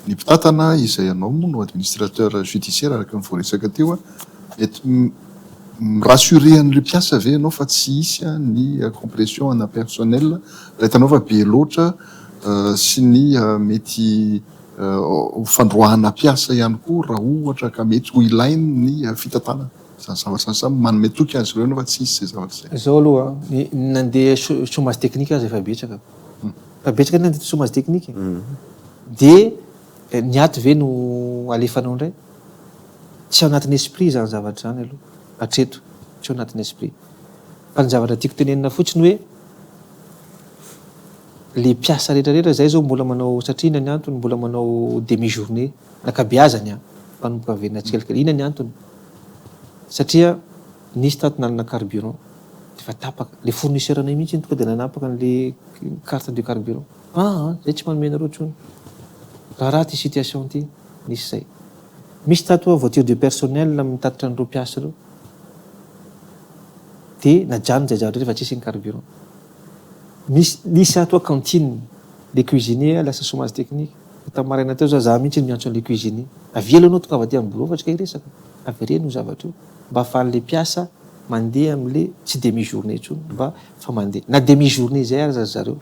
Ny mpitantana izay ianao moa no administrateur judiciaire araka ny voaresaka teo, mety mi-rassurer an'ireo mpiasa ve ianao fa tsy hisy ny compression ana personnel raha hitanao fa be loatra sy ny mety ho fandroahana mpiasa ihany koa raha ohatra ka mety ho ilain'ny fitantanana izany zavatra izany sa manome toky azy ireo ianao fa tsy hisy izay zavatra izay? Izao aloha, ny nandeha chômage technique aza efa betsaka. Fa betsaka ny nandeha chômage technique e. Dia ny ato ve no alefanao indray? Tsy ao anatin'ny esprit izany zavatra izany aloha hatreto, tsy ao anatin'ny esprit. Fa ny zavatra tiako tenenina fotsiny hoe le mpiasa rehetra rehetra izay zao mbola manao satria inona ny antony mbola manao demi journée ny ankabeazany an, manomboka averina tsikelikely, inona ny antony? Satria nisy tato nanana carburant efa tapaka, le fournisseur anay mihitsy tonga de nanapaka an'le carte de carburant. Aa zay tsy manome anareo intsony. Raharaha ty situation ty, nisy zay. Misy tato voiture de personnel mitatitra an'ireo mpiasa ireo. De najanona zay zavatra zay fa tsisy ny carburant. Misy nisy ato cantine, le cuisinier lasa chômage technique. Tamin'ny maraina teo zao za mihitsy miantso an'le cuisinier. Avy ela anao tongava aty amin'ny bureau fa tsika hiresaka. Avereno io zavatra io mba ahafahan'le mpiasa mandeha am'le tsy demi journée intsony mba fa mandeha. Na demi journée zay aza zareo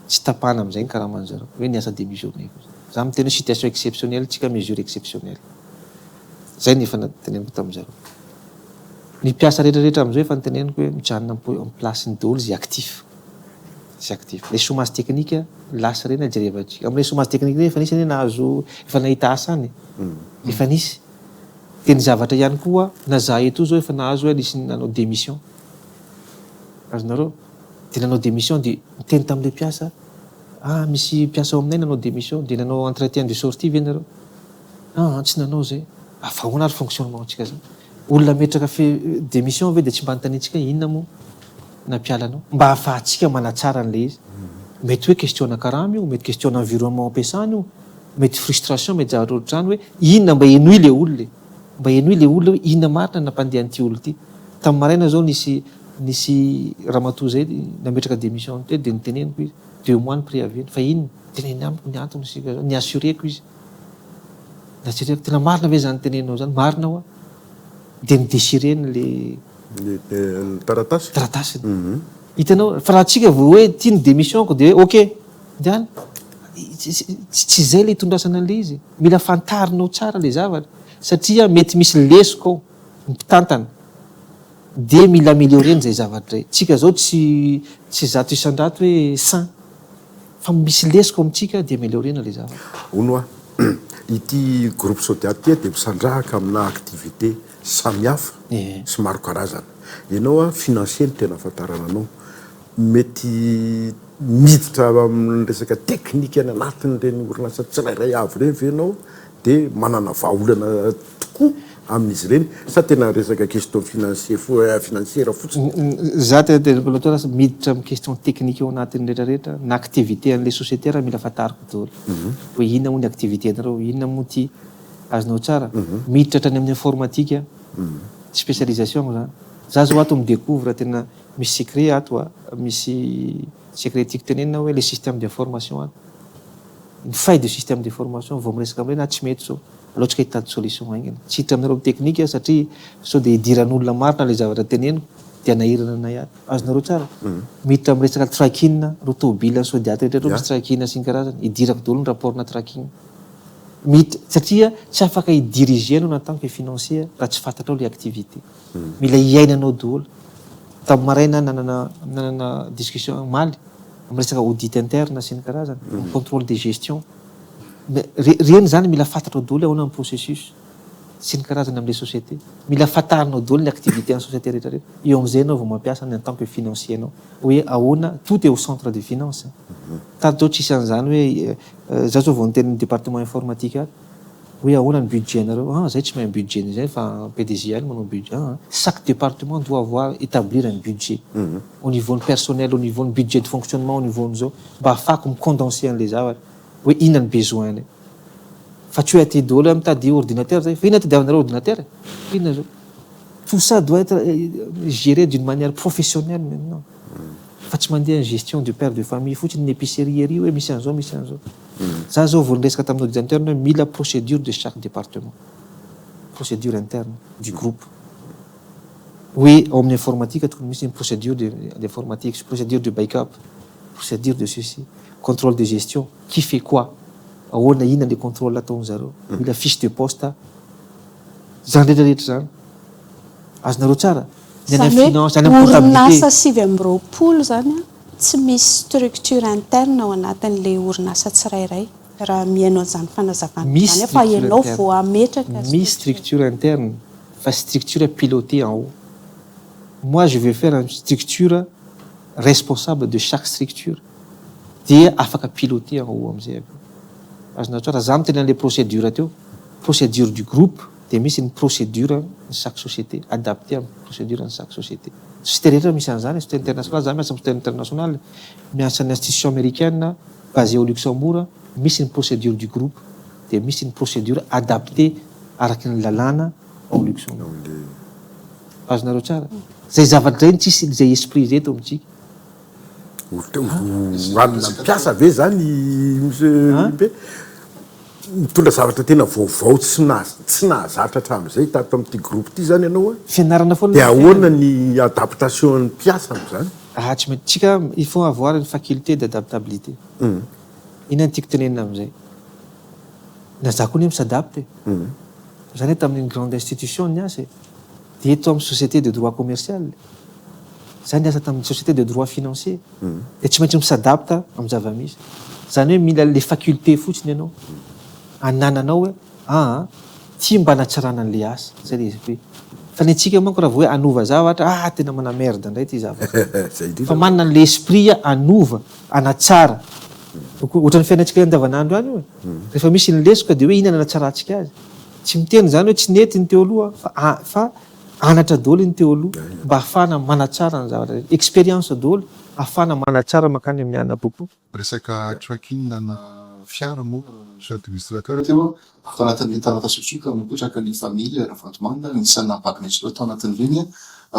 tsy tapahana am'izay ny karaman'zareo hoe niasa demi journée fotsiny. Za miteny hoe situation exceptionnelle tsika, mesure exceptionnelle. Zay ny efa teneniko tamin'zareo. Ny mpiasa rehetrarehetra am'izao efa niteneniko hoe mijanona amin'ny place-ny daholo zay actif. Zay actif. Le chômage technique lasa reny jerevantsika. Am'le chômage technique reny efa nisy anie nahazo, efa nahita asa any. Efa nisy. De ny zavatra ihany koa na za eto zao efa nahazo hoe nisy nanao démission. Azonareo? De nanao démission de niteny tam'le mpiasa: "Ah, misy mpiasa ao aminay nanao démission, de nanao entretien de sortie ve nareo?" "Ah, tsy nanao zay." Ah, fa ahoana ary fonctionnement antsika zany? Olona metraka fe démission ve de tsy mba anontaniantsika inona moa nampiala anao? Mba ahafahantsika manatsara an'le izy. Mety hoe question na karama io, mety question environnement ampiasana io, mety frustration, mety zavatra ohatr'izany hoe inona, mba henoy le olona e. Mba henoy le olona hoe inona marina nampandeha an'ity olona ity. Tamin'ny maraina zao nisy ramatoa zay nametraka démission teo, de niteneniko izy 2 mois ny préavis, fa inona? Teneny amiko ny antony sika zao, ni-assureko izy. Nassureko tena marina ve zany teneninao zany? Marina hoa. De ni-déchireny le Ny taratasy. Taratasiny. Hitanao fa raha tsika vao hoe tia ny démission-ko de hoe ok, ndiany tsy zay le itondrasana an'le izy. Mila fantarinao tsara le zavatra satria mety misy lesoka ao ny mpitantana de mila amélioreny zay zavatra zay. Tsika zao tsy 100% hoe sain fa misy lesoka ao amitsika de améliorena le zavatra. Ono a, ity groupe Sodiat ty de misandrahaka amina activité samihafa sy maro karazana. Ianao a, financier ny tena ahafantarana anao. Mety miditra amin'ny resaka teknika any anatin'ireny orinasa tsirairay avy ireny ve ianao de manana vahaolana tokoa amin'izy ireny sa tena resaka question financier fo financière fotsiny? Za tena teneniko aloha lasa miditra amin'ny question technique ao anatin'ny rehetrarehetra na activité an'le société raha mila fantariko daholo. Hoe inona moa ny activité anareo, inona moa ty, azonao tsara. Miditra hatrany amin'ny informatique, spécialisation zany. Za zao ato midécouvre tena misy secret ato a, misy secret tiako tenenina hoe le système d'information ato. Ny faille de système d'information vao miresaka amin'ireny, ah, tsy mety zao. Aleo tsika hitady solution haingana. Tsy hiditra aminareo technique satria sao de idiran'olona marina le zavatra teneniko de anahirana anay ato. Azonareo tsara? Miditra amin'ny resaka tracking, reo tôbila Sodiat rehetra reo misy tracking sy ny karazany. Idirako daholo ny rapport na tracking. Miditra satria tsy afaka hidiriger anao en tant que financier raha tsy fantatrao le activité. Mila iainanao daholo. Tamin'ny maraina nanana discussion omaly amin'ny resaka audit interne sy ny karazany, contrôle de gestion. Reny zany mila fantatrao daholo ahoana ny processus sy ny karazany amin'le société. Mila fantarinao daholo ny activité an'ny société rehetrarehetra. Eo am'izay anao vao mampiasa ny en tant que financier anao. Hoe ahoana, tout est au centre de finance. Tady zao tsisy an'izany hoe za zao vao niteny ny département informatique ato hoe ahoana ny budget anareo? Ah, zay tsy mahay budget zay fa PDG ihany manao budget. Ah, chaque département doit avoir établir un budget au niveau ny personnel, au niveau ny budget de fonctionnement, au niveau n'izao mba ahafahako micondenser an'le zavatra hoe inona ny besoin nay. Fa tsy hoe aty daholo hoe mitady ordinateur zay fa inona tadiavinareo ordinateur? Inona zao? Tout ça doit être géré d'une manière professionnelle maintenant. Fa tsy mandeha ny gestion du père de famille fotsiny ny épicerie ery hoe misy an'izao, misy an'izao. Za zao vao niresaka tamin'ny audit interne hoe mila procédure de chaque département. Procédure interne du groupe. Hoe ao amin'ny informatique tokony misy ny procédure d'informatique, procédure de backup, procédure de ceci, contrôle de gestion, qui fait quoi? Ahoana inona le contrôle ataon'zareo? Mila fiche de poste. Zany rehetrarehetra zany. Azonareo tsara? Ny any Zany finance, hoe any amin'ny comptabilité. Orinasa 29 zany a, tsy misy structure interne ao anatin'le orinasa tsirairay raha mihaino an'izany fanazavana Misy zany fa structure ianao interne. vao ametraka. Misy structure interne, fa structure pilotée en haut. Moi, je vais faire une structure responsable de chaque structure. Dia afaka piloter en haut amizay avy eo. Azonao tsara, za miteny an'le procédure teo. Procédure du groupe. Dia misy ny procédure ny chaque société, adapté amin'ny procédure ny chaque société. Société rehetra misy an'izany, société internationale, za miasa amin'ny société internationale, miasa ny institution américaine basée au Luxembourg, misy ny procédure du groupe, dia misy ny procédure adapté araky ny lalàna ao Luxembourg. Azonareo tsara? Zay zavatra zay no tsisy zay esprit zay eto amintsika. Hohanina mpiasa ve zany monsieur Be? Mitondra zavatra tena vaovao tsy tsy nahazatra hatramin'izay tato amin'ity groupe ity zany ianao a? Fianarana foana Dia ahoana ny adaptation ny mpiasa amin'izany? Ah tsy mety, tsika il faut avoir une faculté d'adaptabilité. Inona no tiako tenenina amin'izay? Na za koa anie mi-s'adapte e. Za anie tamin'iny grande institution niasa e. Dia eto amin'ny société de droit commercial. Za niasa tamin'ny société de droit financier. Dia tsy maintsy mi-s'adapte amin'ny zava-misy. Zany hoe mila le faculté fotsiny ianao. Anananao hoe aa ty mba hanatsarana an'le asa. Zay le esprit. Fa ny antsika manko raha vao hoe hanova zavatra, ah tena mana-merde indray ty zavatra. Fa manana an'le esprit hanova, hanatsara. Ohatran'ny fiainantsika andavanandro ihany io e. Rehefa misy ny lesoka dia hoe inona no hanatsarantsika azy. Tsy miteny izany hoe tsy nety ny teo aloha fa fa anatra daholo ny teo aloha mba hahafahana manatsara ny zavatra rehetra. Expérience daholo hahafahana manatsara mankany amin'ny anona kokoa. Resaka tracking ana fiara moa Monsieur Administrateur teo tao anatin'ny taratasy hosoka napetraka ny famille Ravatomanga anisan'ny nampaharin'izy ireo tao anatin'ireny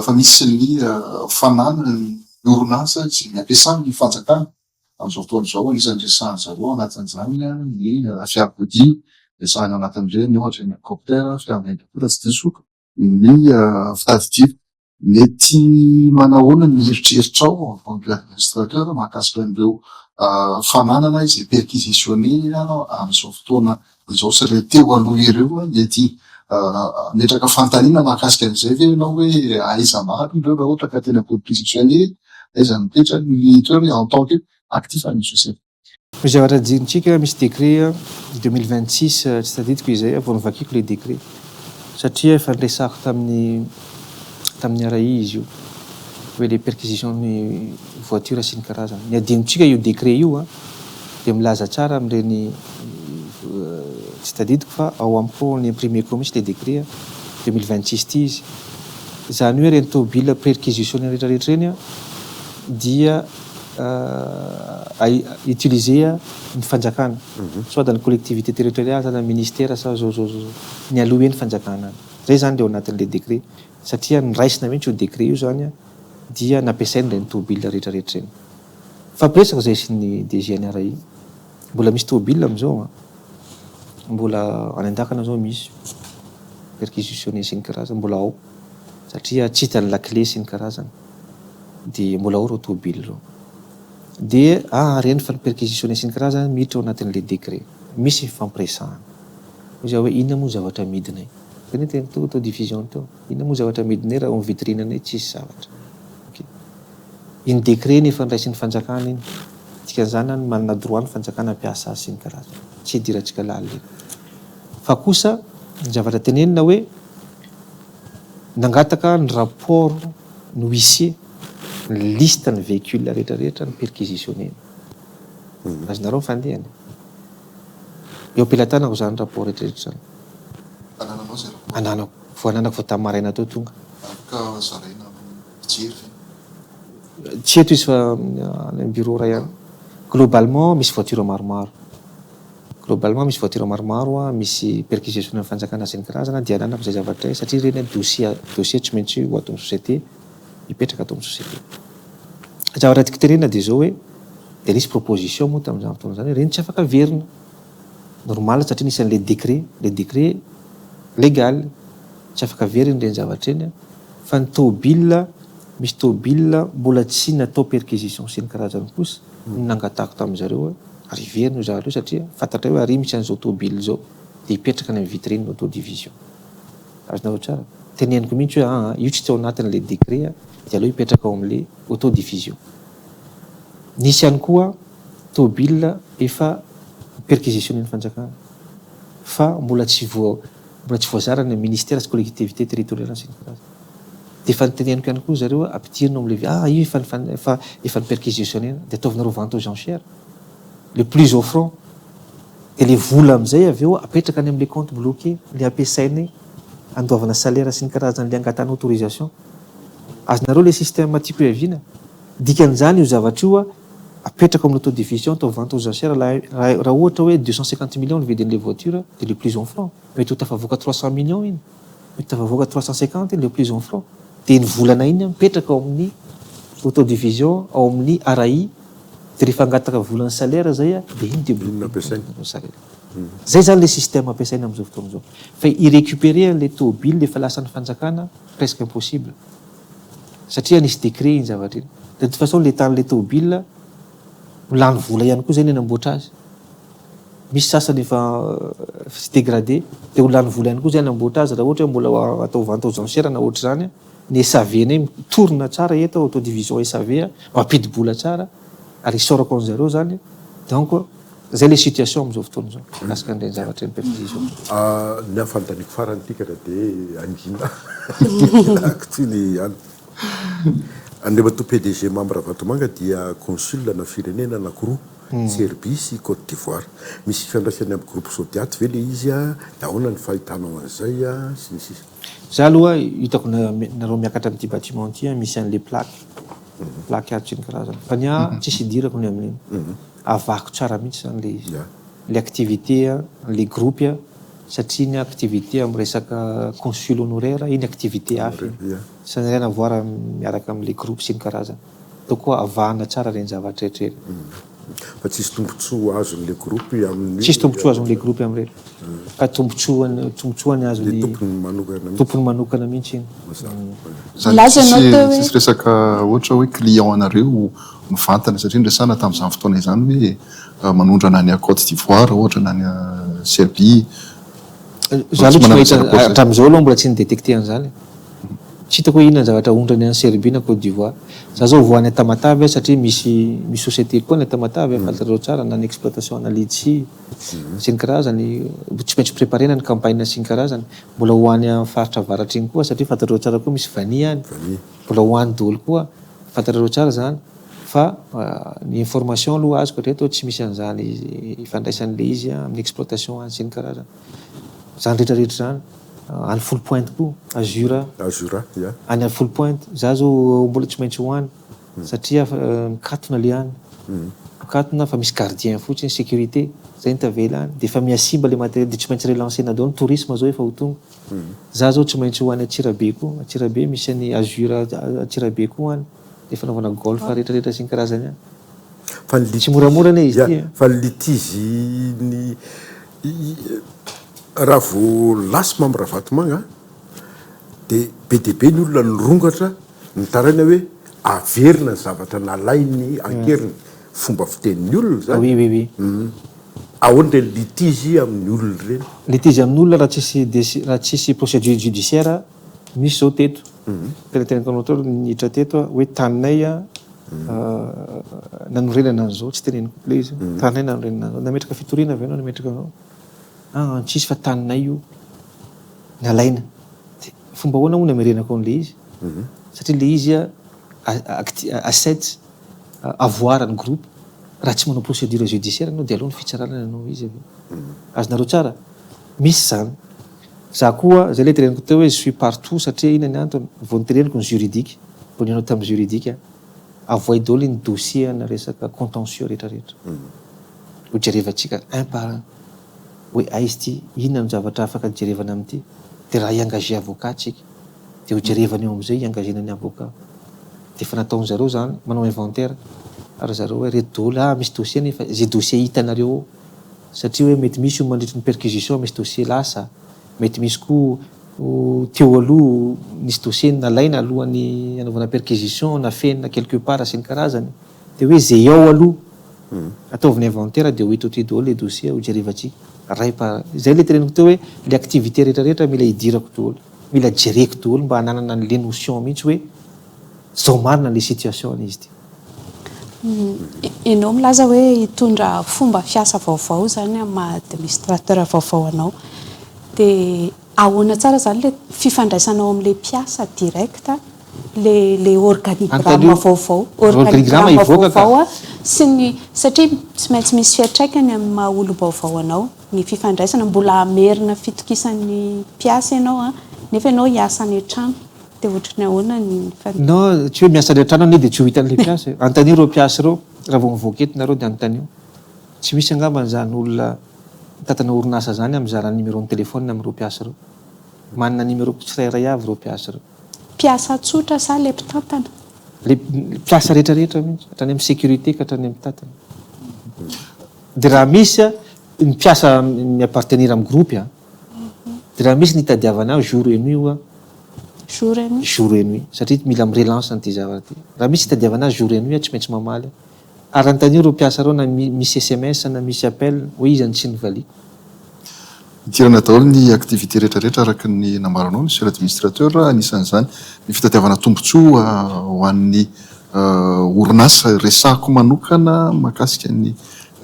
fa misy ny fananan'ny orinasa izay nampiasan'ny fanjakana Amin'izao fotoana izao, anisan'ny resahan-dry zareo ao anatin'izany ny fiarakodia, resahina ao anatin'ireny ohatra ny helicoptère, fiaramanidina tsy diso, ny fitadidiana. Mety manahoana ny eritreritrao en tant que administrateur mahakasika an'ireo fananana izay perquisitionner amin'izao fotoana izao sy ireo teo aloha ireo? Mety hametraka fanontaniana mahakasika an'izay ve ianao hoe aiza marina ireo raha ohatra ka tena perquisitionner? Aiza no mipetraka ny toerana en tant que actif an'ny société. Misy zavatra adinontsika, misy décret 2026 tsy tadidiko izay vao novakiko ilay décret satria efa niresahako tamin'ny tamin'ny RAI izy io hoe le perquisition ny voiture sy ny karazany. Ny adinontsika io décret io an dia milaza tsara amin'ireny tsy tadidiko fa ao amiko ao ny imprimé-ko mihitsy ilay décret 2026 ity izy. Izany hoe ireny tômôbila perquisitionner rehetra rehetra ireny dia utiliser ny fanjakana, soit dans ny collectivité territoriale, soit dans ny ministère sa zao zao zao, ny allouer ny fanjakana any. Zay zany le ao anatin'le décret satria noraisina mihitsy io décret io zany dia nampiasaina ireny tômôbila rehetra rehetra ireny. Mifampiresaka zay sy ny DGNRI. Mbola misy tômôbila amin'izao an! Mbola any an-dakana zao misy perquisitionner sy ny karazany mbola ao satria tsy hita ny lakile sy ny karazany dia mbola ao ireo tômôbila ireo. Dia ah ireny fa ny perquisitionner sy ny karazany miditra ao anatin'ilay décret. Misy fifampiresahana. Hoy za hoe inona moa ny zavatra amidinay? Zay ny teniko teo tao diffusion teo. Inona moa ny zavatra amidinay raha ao amin'ny vitrine anay tsisy zavatra. Ok. Iny décret iny efa noraisin'ny fanjakana iny. Dikan'izany any manana droit ny fanjakana hampiasa azy sy ny karazany. Tsy hidirantsika lalina iny. Fa kosa ny zavatra tenenina hoe nangataka ny rapport ny huissier, ny liste ny véhicule rehetra rehetra ny perquisitionner-na. Azonareo ny fandehany? Eo am-pelatanako izany rapport rehetra rehetra izany. Anananao izay rapport? Ananako. Vao ananako vao tamin'ny maraina teo tonga. Afaka zaraina amin'ny mpijery ve? Tsy eto izy fa any amin'ny bureau iray any. Globalement misy voiture maromaro. Globalement misy voiture maromaro, misy perquisition an'ny fanjakana sy ny karazana dia ananako izay zavatra izay satria ireny dossier dossier tsy maintsy ho ato amin'ny société, hipetraka ato amin'ny société. Ny zavatra tiako tenenina dia izao hoe dia nisy proposition moa tamin'izany fotoana izany hoe ireny tsy afaka averina. Normal satria nisy an'ilay décret, ilay décret légal, tsy afaka averina ireny zavatra ireny fa ny tôbila, misy tôbila mbola tsy natao perquisition sy ny karazany kosa no nangatahako tamin'zareo hoe ary hiverina io zavatra io satria fantatray hoe ary misy an'izao tôbila izao dia hipetraka any amin'ny vitrine auto division. Azonareo tsara? Teneniko mihitsy hoe aa io tsy tao anatin'ilay décret dia aleo hipetraka ao amin'ilay auto diffusion. Nisy ihany koa tôbila efa perquisitionner-n'ny fanjakana fa mbola tsy voa mbola tsy voazara ny ministère sy collectivité territoriale sy ny karazany. Dia efa noteneniko ihany koa zareo hoe ampidirina ao amin'ilay ah io efa efa efa ni-perquisitionner-na dia ataovinareo vente aux enchères le plus offrant dia le vola amin'izay avy eo apetraka any amin'ilay compte bloqué le ampiasainay. andoavana salaire sy ny karazany le angatahana autorisation. Azonareo le système tiako hiaviana? Dikan'izany io zavatra io apetraka ao amin'ny autodiffusion atao vente aux enchères raha ohatra hoe 250 millions ny vidin'le voiture dia le plus offrant mety ho tafavoaka 300 millions iny, mety tafavoaka 350 iny le plus offrant dia iny volana iny mipetraka ao amin'ny autodiffusion ao amin'ny RAI dia rehefa hangataka volan'ny salaire zay dia iny débloquer salaire. Zay zany le système ampiasaina amin'izao fotoana izao. Fa hi-récupérer an'ilay tômôbily efa lasan'ny fanjakana presque impossible. Satria nisy décret iny zavatra iny. De toute façon le tan'ilay tômôbile lany vola ihany koa zay ny nanamboatra azy. Misy sasany efa sy dégradé dia ho lany vola ihany koa zay nanamboatra azy raha ohatra hoe mbola atao vente aux enchères na ohatr'izany. Ny SAV nay mitorina tsara eto autodivision SAV mampidi-bola tsara ary isaorako an'zareo zany. Donc zay le situation amin'izao fotoana izao mikasika an'ireny zavatra ireny perquisition. Ny fanontaniako farany ity ka dia angina toy ny any. Andriamatoa PDG Mamy Ravatomanga dia consul na firenena anankiroa, Serbie sy Côte d'Ivoire. Misy ifandraisany amin'ny groupe Sodiat ve le izy dia ahoana ny fahitanao an'izay sy ny sisa. Za aloha hitako nareo miakatra amin'ity bâtiment ity misy an'le plaque, plaque ato sy ny karazany. Fa ny ahy tsisy idirako ny amin'iny. Avahako tsara mihitsy zany le izy. Le activité, le groupe satria ny activité amin'ny resaka consul honoraire iny activité hafa iny. Ça n'a rien à voir miaraka amin'le groupe sy ny karazany. Donc koa avahana tsara ireny zavatra rehetra ireny. Fa tsisy tombontsoa azon'le groupe amin'ny Tsisy tombontsoa azon'le groupe amin'ireny. Fa tombontsoany tombontsoany azony Le tompony manokana mihitsy. Tompony manokana mihitsy iny. Zany Milaza ianao teo hoe tsisy resaka ohatra hoe client anareo mivantana satria niresahana tamin'izany fotoana izany hoe manondrana any Côte d'Ivoire ohatra na any Serbie. Za aloha tsy mahita hatramin'izao aloha mbola tsy ni-détecter an'izany. Tsy hitako hoe inona ny zavatra ondrany any Serbie na Côte d'Ivoire. Za zao vao any Tamatave satria misy misy société koa any Tamatave fantatrareo tsara na ny exploitation ana litchi sy ny karazany tsy maintsy préparena ny campagne sy ny karazany. Mbola ho any amin'ny faritra avaratra iny koa satria fantatrareo tsara koa misy vanille any. Mbola ho any daholo koa fantatrareo tsara zany fa ny information aloha azoko hatreto tsy misy an'izany ifandraisan'le izy amin'ny exploitation any sy ny karazany. Zany rehetra rehetra zany. Any Foulpointe koa, Azur. Azur, ya. Any Foulpointe, za zao mbola tsy maintsy ho any satria mikatona le any. Mikatona fa misy gardien fotsiny, sécurité, zay no tavela any. De efa mihasimba le matériel de tsy maintsy relancer-na daholo, ny tourisme zao efa ho tonga. Za zao tsy maintsy ho any Antsirabe koa, Antsirabe misy any Azur Antsirabe koa any, le fanaovana golf rehetra rehetra sy ny karazany any. Fa ny Tsy moramora anie izy ity e. Fa ny litige ny raha vao lasa Mamy Ravatomanga dia be dia be ny olona nirongatra nitaraina hoe averina ny zavatra nalainy an-keriny, fomba fitenin'ny olona izany. Oui, oui, oui. Ahoana ireny litige amin'ny olona ireny? Litige amin'ny olona raha tsisy déci- raha tsisy procédure judiciaire misy zao teto. Tena teneniko anao teo niditra teto hoe taninay nanorenana an'izao, tsy teneniko le izy, taninay nanorenana an'izao. Nametraka fitoriana ve ianao nametraka an'izao? Ah, tsisy fa taninay io nalaina. Dia fomba ahoana moa namerenako an'ilay izy? Satria ilay izy asset, avoir ny groupe, raha tsy manao procédure judiciaire ianao dia aleo ny fitsarana no hanao izy avy eo. Azonareo tsara? Misy izany. Za koa, zay ilay teneniko teo hoe je suis partout satria inona ny antony? Vao noteneniko ny juridique, vao nihaona tamin'ny juridique aho. Avoay daholo iny dossier ana resaka contentieux rehetra rehetra. Ho jerevantsika un par un hoe aiza ity, inona no zavatra afaka jerevana amin'ity, dia raha hi-engager avocat tsika dia ho jerevana eo amin'izay hi-engager-na ny avocat. Dia efa nataon-zareo izany, manao inventaire ry zareo hoe ireto daholo, ah misy dossier nefa izay dossier hitanareo ao satria hoe mety misy io mandritry ny perquisition misy dossier lasa, mety misy koa teo aloha nisy dossier nalaina alohan'ny hanaovana perquisition nafenina quelque part sy ny karazany, dia hoe izay ao aloha ataovy ny inventaire dia ho hita aty daholo le dossier ho jerevantsika ray par izay le teneniko teo hoe le activité rehetra rehetra mila idirako daholo, mila jereko daholo mba hananana an'le notion mihitsy hoe zao marina le situation an'izy ity. Ianao milaza hoe hitondra fomba fiasa vaovao izany amin'ny maha administrateur vaovao anao. Dia ahoana tsara izany ilay fifandraisanao amin'ilay mpiasa direct, ilay ilay organigramme vaovao, organigramme vaovao sy ny satria tsy maintsy misy fiantraikany amin'ny maha olom-baovao anao ny fifandraisana, mbola hamerina fitokisan'ny mpiasa ianao an. Nefa ianao hiasa any an-trano. Dia ohatry ny ahoana ny fan. Non, tsy hoe miasa any an-trano anie dia tsy ho hitan'ilay mpiasa e. Anontanio ireo mpiasa ireo, raha vao mivoaka eto nareo dia anontanio. Tsy misy angamba an'izany olona mitantana orinasa izany mizara numéro-n'ny téléphone amin'ireo mpiasa ireo. Manana numéro tsirairay avy ireo mpiasa ireo. Mpiasa tsotra sa ilay mpitantana? Ilay mpiasa rehetra rehetra mihitsy, hatrany amin'ny sécurité ka hatrany amin'ny mpitantana. Dia raha misy ny mpiasa mi-appartenir amin'ny groupe an, dia raha misy ny hitadiavana ahy jour et nuit ho'a, Jour et nuit? Jour et nuit, satria mila mi-relance an'ity zavatra ity. Raha misy hitadiavana ahy jour et nuit aho tsy maintsy mamaly aho. Ary anontanio ireo mpiasa ireo na misy sms na misy appel hoe iza no tsy novaliako. Idirana daholo ny activité rehetra rehetra araka ny nambaranao Monsieur l'administrateur, anisan'izany ny fitadiavana tombontsoa ho an'ny orinasa. Resahako manokana mahakasika ny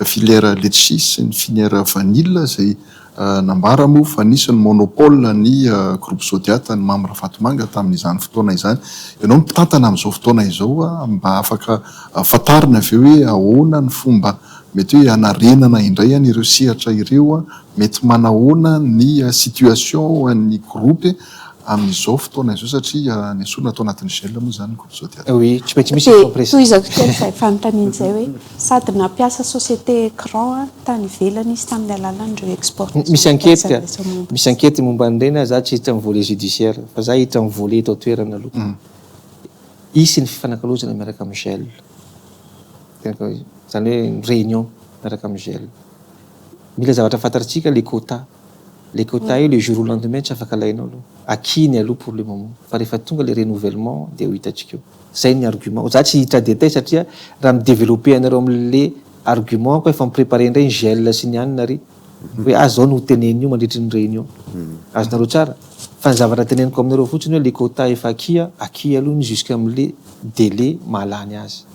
filière letchis sy ny filière vanille izay Nambara moa fa nisy ny monopole ny groupe Zodiat an'i Mamy Ravatomanga tamin'izany fotoana izany. Ianao no mpitantana amin'izao fotoana izao, mba afaka fantarina ve hoe ahoana ny fomba mety hoe hanarenana indray an'ireo sehatra ireo, mety manahoana ny situation an'ny groupe amin'izao fotoana izao satria nesorina tao anatin'ny gel moa izany ny groupe Zodiat. Oui, tsy maintsy misy Dia compressé. tohizako kely izay fanontaniana izay hoe sady nampiasa société écran tany ivelany izy tamin'ny alalan'ireo exportation Misy enquête ka, rehetra momba misy enquête momba an'ireny za tsy hiditra amin'ny volet judiciaire fa za hiditra amin'ny volet eto an-toerana aloha. Hisy ny fifanakalozana miaraka amin'ny gel. Izany hoe ny réunion miaraka amin'ny gel. Mila zavatra fantatritsika le quota. Le quota io le jour au lendemain tsy afaka alainao aloha. Akiny aloha pour le moment fa rehefa tonga le renouvellement dia ho hitantsika eo. Zay ny argument. Za tsy hiditra détail satria raha mi-developper anareo amle argument ko efa mi-preparer indray ny gel sy ny anona ry hoe ah zao no ho teneniny io mandritry ny réunion. Azonareo tsara? Fa ny zavatra teneniko aminareo fotsiny hoe le quota efa akia, akia aloha iny jusqu'amle délai mahalany azy.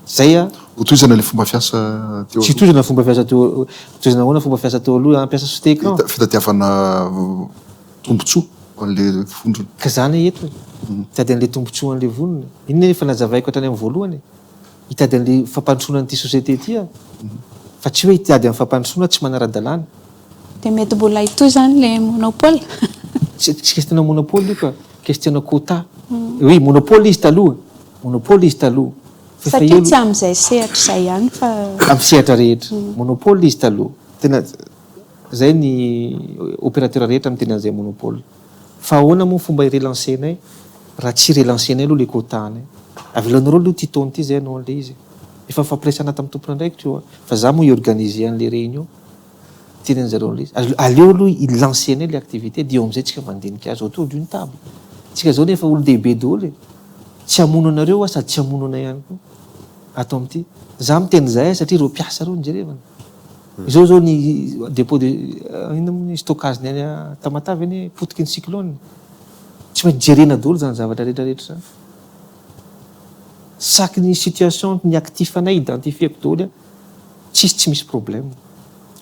Zay a. Hotohizana ilay fomba fiasa teo Tsy aloha. tohizana fomba fiasa teo tohizana ahoana fomba fiasa teo aloha hampiasa société écran? Fitadiavana tombotsoa ho an'ilay vondrona. Ka zany eto e. Hitady an'ilay tombotsoa an'ilay vonona. Iny anie efa nazavaiko hatrany amin'ny voalohany e. Hitady an'ilay fampandrosoana an'ity société ity aho. Fa tsy hoe hitady amin'ny fampandrosoana tsy manara-dalàna. Dia mety mbola hitohy izany ilay monopole? Tsy tsy question-na monopole io ka. Question-na quota. Oui, monopole izy taloha. Monopole izy taloha. Fa efa Satria elo. tsy amin'izay sehatra izay ihany fa. Amin'ny sehatra rehetra. Monopole izy taloha. Tena zay ny opérateur rehetra miteny an'izay monopole. Fa ahoana moa ny fomba hi-relancer-nay raha tsy relancer-nay aloha le quota-nay. Avelanareo aloha ity taona ity zay hanao an'ilay izy e. Efa nifampiresahana tamin'ny tompon'andraikitra io an. Fa za moa hi-organiser an'ilay réunion. Tian'ny zareo an'ilay izy. Aleo aloha hi-lancer-nay ilay activité dia eo amin'izay tsika mandinika azy autour d'une table. Tsika zao nefa olon-dehibe daholo e. Tsy hamono anareo aho sady tsy hamono anay ihany koa ato amin'ity. Za miteny zahay satria ireo mpiasa ireo no jerevana. Izao zao ny dépôt de inona moa ny stockage-ny any Tamatave anie potiky ny cyclone. Tsy maintsy jerena daholo izany zavatra rehetra rehetra izany. Chaque ny situation ny actif anay identifier-ko daholo an, tsisy tsy misy problème.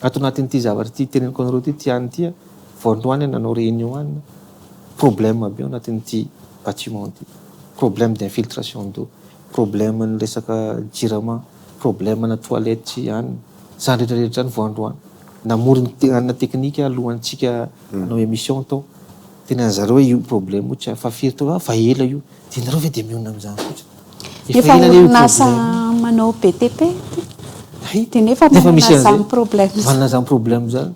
Ato anatin'ity zavatra ity teneniko anareo ity, ity any ity an, vao androany aho nanao réunion any, problème be ao anatin'ity bâtiment ity, problème d'infiltration d'eau, problème ny resaka jirama, problème na toilette tsy any, zany rehetra rehetra zany vao androany. Namory ny anona technique aho alohantsika hanao émission tao, tena zareo hoe io problème io tsy fa firy taona, fa ela io, dia nareo ve dia mionona amin'izany fotsiny? Efa orinasa manao BTP ity dia nefa manana izany problème izany. Manana izany problème izany.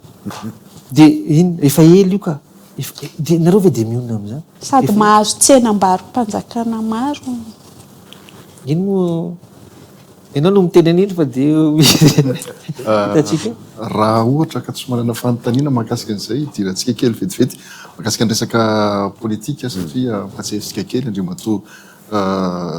Dia inn, efa ela io ka. Dia nareo ve dia mionona amin'izany? Sady mahazo tsenam-barom-panjakana maro. Ino moa, ianao no miteny an'iny fa dia hitantsika eo. Raha ohatra ka tsy manana fanontaniana mahakasika an'izay, hidirantsika kely vetivety mahakasika ny resaka politika satria ampatsiahivintsika kely Andriamatoa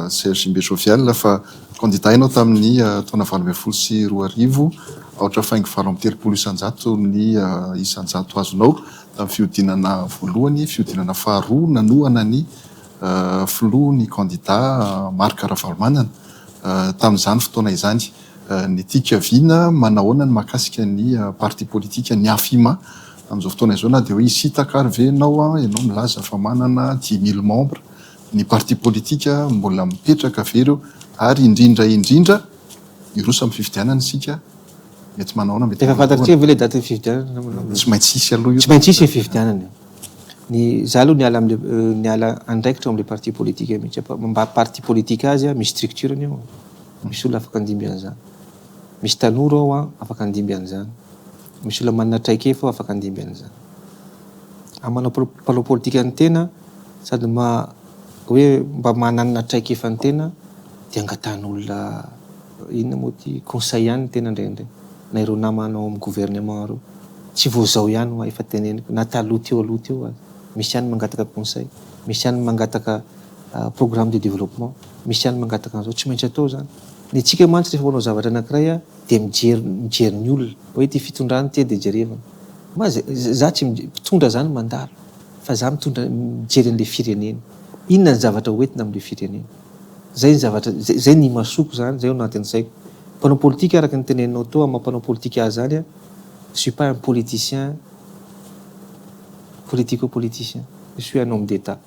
Serge Imbe Jovial fa kandida ianao tamin'ny taona 2018, aotra faingo 38% ny isan-jato azonao tamin'ny fihodinana voalohany, fihodinana faharoa nanohana ny filoha ny kandida Marc Ravalomanana tamin'izany fotoana izany. Ny tiako hiaviana, manahoana ny mahakasika ny parti politika ny Afima amin'izao fotoana izao na dia hoe hisintaka ary ve ianao, ianao milaza fa manana 10 000 membres. Ny parti politika mbola mipetraka ve ireo ary indrindra indrindra hiroso amin'ny fifidianana isika mety manaona mety Efa manao fantatsika ahoana? ve ilay datin'ny fifidianana? Tsy maintsy hisy aloha io. Tsy maintsy hisy ny fifidianana. Ny za aloha niala amle niala andraikitra ao amle parti politique mihitsy aho mba parti politique azy a misy structure ny ao misy olona afaka handimby an'izany. Misy tanora ao an afaka handimby an'izany. Misy olona manana traikefa ao afaka handimby an'izany. Amin'ny manao mpanao politika ny tena sady ma hoe mba manana traikefa ny tena dia angatahan'olona inona moa ity conseil ihany ny tena indraindray na ireo namana ao amin'ny gouvernement ireo. Tsy vao izao ihany hoa efa teneniko na taloha teo aloha teo aza. Misy ihany ny mangataka conseil, misy ihany ny mangataka programme de développement, misy ihany ny mangataka an'izao. Tsy maintsy atao izany. Ny antsika mantsy rehefa manao zavatra anankiray dia mijery mijery ny olona hoe ity fitondrana ity dia jerevana. Ma za tsy mpitondra zany mandalo fa za mitondra mijery an'le firenena. Inona ny zavatra ho entina amin'le firenena. Zay ny zavatra zay ny imasoko zany, zay ao anatin'ny saiko. Mpanao politika araka ny teneninao teo amin'ny maha mpanao politika ahy zany je suis pas un politicien politico-politicien, je suis un homme d'Etat.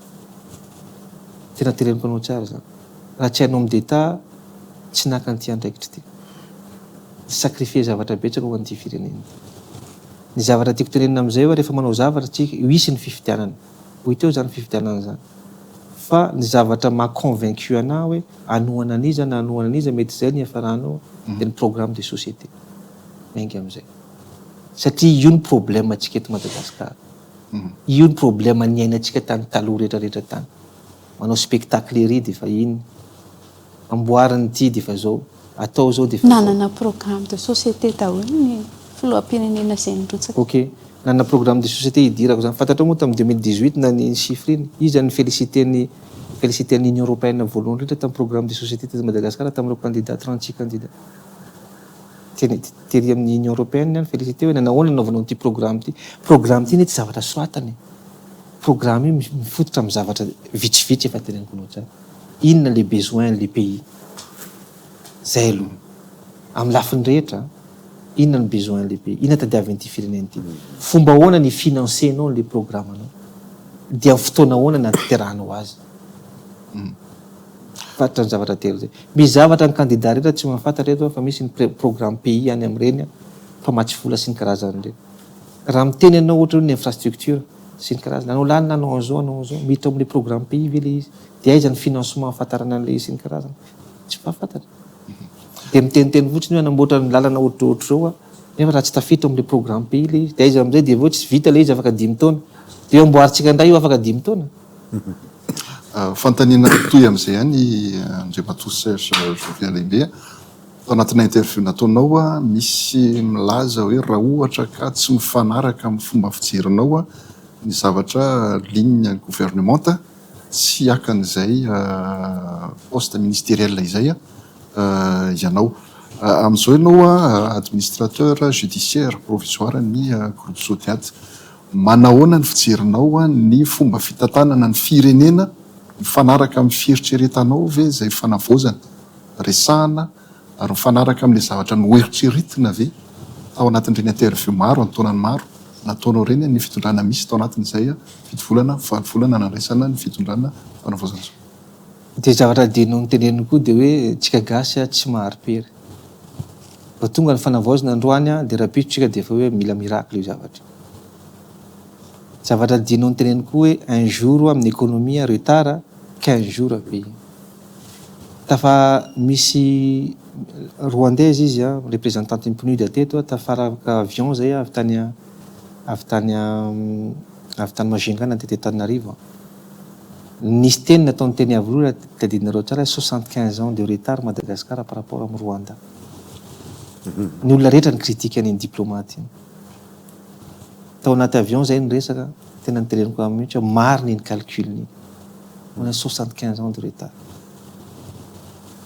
Tena teneniko anao tsara zany. Raha tsy un homme d'Etat tsy naka an'ity andraikitra ity. Ni-sacrifier zavatra betsaka ho an'ity firenena ity. Ny zavatra tiako tenenina amin'izay hoe rehefa manao zavatra tsika, hisy ny fifidianana. Ho hita eo izany fifidianana izany. Fa ny zavatra maha convaincu anah hoe hanohana an'iza na hanohana an'iza mety izay ny hiafarana eo dia ny programme de société. Miainga amin'izay. Satria io ny problème antsika eto Madagasikara. Io ny problème niainantsika tany taloha rehetra rehetra tany. Manao spectacle ery dia efa iny. Amboarina ity dia efa zao. Atao zao dia efa zao. Nanana programme de société daholo ny filoham-pirenena izay nirotsaka. Ok. Nanana programme de société hidirako zany. Fantatrao moa tamin'ny 2018 na ny chiffre iny, iza no féliciter ny féliciter ny Union Européenne voalohany indrindra tamin'ny programme de société teto Madagascar tamin'ireo candidats 36 candidats. Teny tery amin'ny Union Européenne ny féliciter hoe nanahoana nanaovanao an'ity programme ity. Programme ity anie tsy zavatra soratana e. Programme io mifototra amin'ny zavatra vitsivitsy efa teneniko anao tsara. Inona le besoin le pays? Zay aloha. Amin'ny lafiny rehetra, inona ny besoin le pays? Inona tadiavin'ity firenena ity? Fomba ahoana ny hi-financer-nao an'le programme-nao? Dia amin'ny fotoana ahoana ny hanatanterahanao azy? Fantatra ny zavatra telo zay. Misy zavatra ny candidat rehetra tsy mahafantatra eto fa misy ny programme pays any amin'ireny mpamatsy vola sy ny karazany ireny. Raha miteny ianao ohatra hoe ny infrastructure sy ny karazany, hanao lalana, hanao an'izao, hanao an'izao, miditra ao amin'ilay programme pays ve ilay izy? Dia aiza ny financement ahafantarana an'ilay izy sy ny karazany? Tsy mahafantatra. Dia miteniteny fotsiny hoe hanamboatra ny lalana ohatrohatr'izao aho, nefa raha tsy tafiditra ao amin'ilay programme pays ilay izy, dia aiza amin'izay dia avy eo tsy vita ilay izy afaka dimy taona. Dia eo amboarintsika indray io afaka dimy taona. Fanontaniana mitohy amin'izay ihany Andriamatoa Serge Jovial Imbe. Tao anatina interview nataonao, misy milaza hoe raha ohatra ka tsy mifanaraka amin'ny fomba fijerinao ny zavatra ligne gouvernementa, tsy haka an'izay poste ministériel izay ianao. Amin'izao ianao administrateur judiciaire provisoire ny groupe Sodiat. Manahoana ny fijerinao ny fomba fitantanana ny firenena, mifanaraka amin'ny fieritreretanao ve izay fanavaozana resahana ary mifanaraka amin'ilay zavatra noeritreretina ve tao anatin'ireny interview maro an-taonany maro nataonao ireny ny fitondrana misy tao anatin'izay fito volana, valo volana nandraisana ny fitondrana fanavaozana izao? Dia zavatra adino noteneniny koa dia hoe tsika gasy tsy mahari-pery. Vao tonga ny fanavaozana androany dia rahampitso tsika dia efa hoe mila miracle io zavatra io. Zavatra adino noteneniny koa hoe un jour amin'ny économie retard, 15 jours à payer. Tafa misy Rwandaise izy an, représentante ny PNUD teto an, tafaraka avion zay avy tany avy tany avy tany Majunga nandeha teto Antananarivo an. Nisy teny nataony teny Iavoloha raha tadidinareo tsara hoe 75 ans de retard Madagascar par rapport amin'i Rwanda. Ny olona rehetra ni-critique an'iny diplomate iny. Tao anaty avion zay niresaka, tena noteneniko aminy mihitsy hoe marina iny calcul iny. On a 75 ans de retard.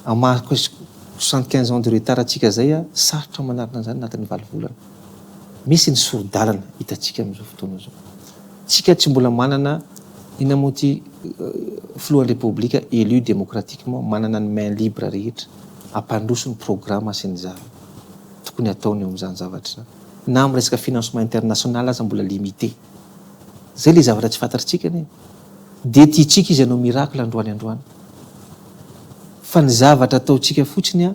Amin'ny maha 75 ans de retard antsika zay a, sarotra manarina an'izany anatin'ny valo volana. Misy ny sori-dalana hitantsika amin'izao fotoana izao. Tsika tsy mbola manana inona moa ity filohan'ny Repoblika élu démocratiquement manana ny main libre rehetra hampandroso ny programa sy ny zava tokony hataony eo amin'izany zavatra izany. Na amin'ny resaka financement international aza mbola limité. Zay le zavatra tsy fantatritsika anie. Dia tiantsika izy hanao miracle androany androany. Fa ny zavatra ataontsika fotsiny an,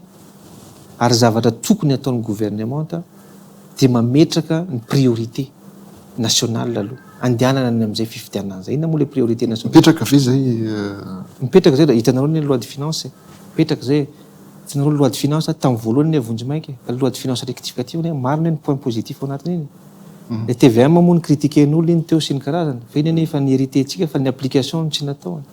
ary zavatra tokony hataon'ny gouvernemanta dia mametraka ny priorité nationale aloha. andehanana any amin'izay fifidianana izay. Inona moa ilay priorité nationale? Mipetraka ve izay? Mipetraka izay, hitanareo anie ny loi de finance e, mipetraka izay e. Hitanareo ny loi de finance tamin'ny voalohany anie vonjimaika e, fa ny loi de finance rectificative anie maro anie ny point positif ao anatin'iny e. Ilay tvm moa ni-critiquer-n'olona iny teo sy ny karazany, fa iny anie efa ni-hériter-tsika fa ny application no tsy natao e.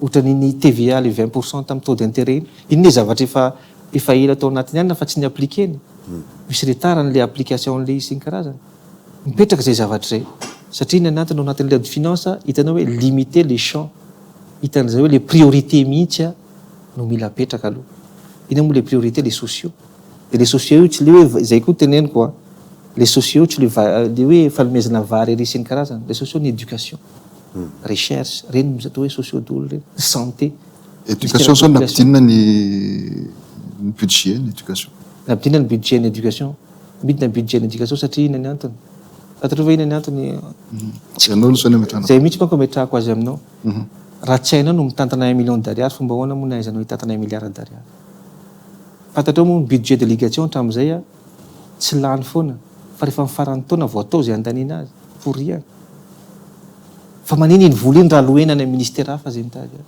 Ohatran'iny TVA le 20% tamin'ny taux d'intérêt iny, iny anie zavatra efa efa ela tao anatiny any fa tsy ni-appliquer-ny. Misy retard an'ilay application an'ilay izy sy ny karazany. Mipetraka izay zavatra izay. Satria ny anatiny ao anatin'ny loi de finance hitanao hoe limiter les champs. Hitan'izay hoe les priorités mihitsy no mila apetraka aloha. Inona moa les priorités? Les sociaux. Dia les sociaux io tsy le hoe, izay koa teneniko an, les sociaux tsy le le hoe fanomezana vary ery sy ny karazany. Les sociaux ny éducation, recherche, ireny no atao hoe sociaux daholo ireny, santé. Éducation zao nampidinina ny ny budget ny éducation. Nampidinina ny budget ny éducation. Midina ny budget ny éducation satria inona ny antony? Fantatrao ve inona ny antony? Ianao aloha zany ametrahana. Zay mihitsy manko ametrahako azy aminao. Raha tsy hainao no mitantana un million d'ariary fomba ahoana moa no ahaizanao hitantana un milliard d'ariary? Fantatrao moa ny budget de ligation hatramin'izay tsy lany foana fa rehefa amin'ny faran'ny taona vao atao izay handaniana azy pour rien. Fa manina iny vola iny raha aloena any amin'ny ministera hafa izay mitady azy?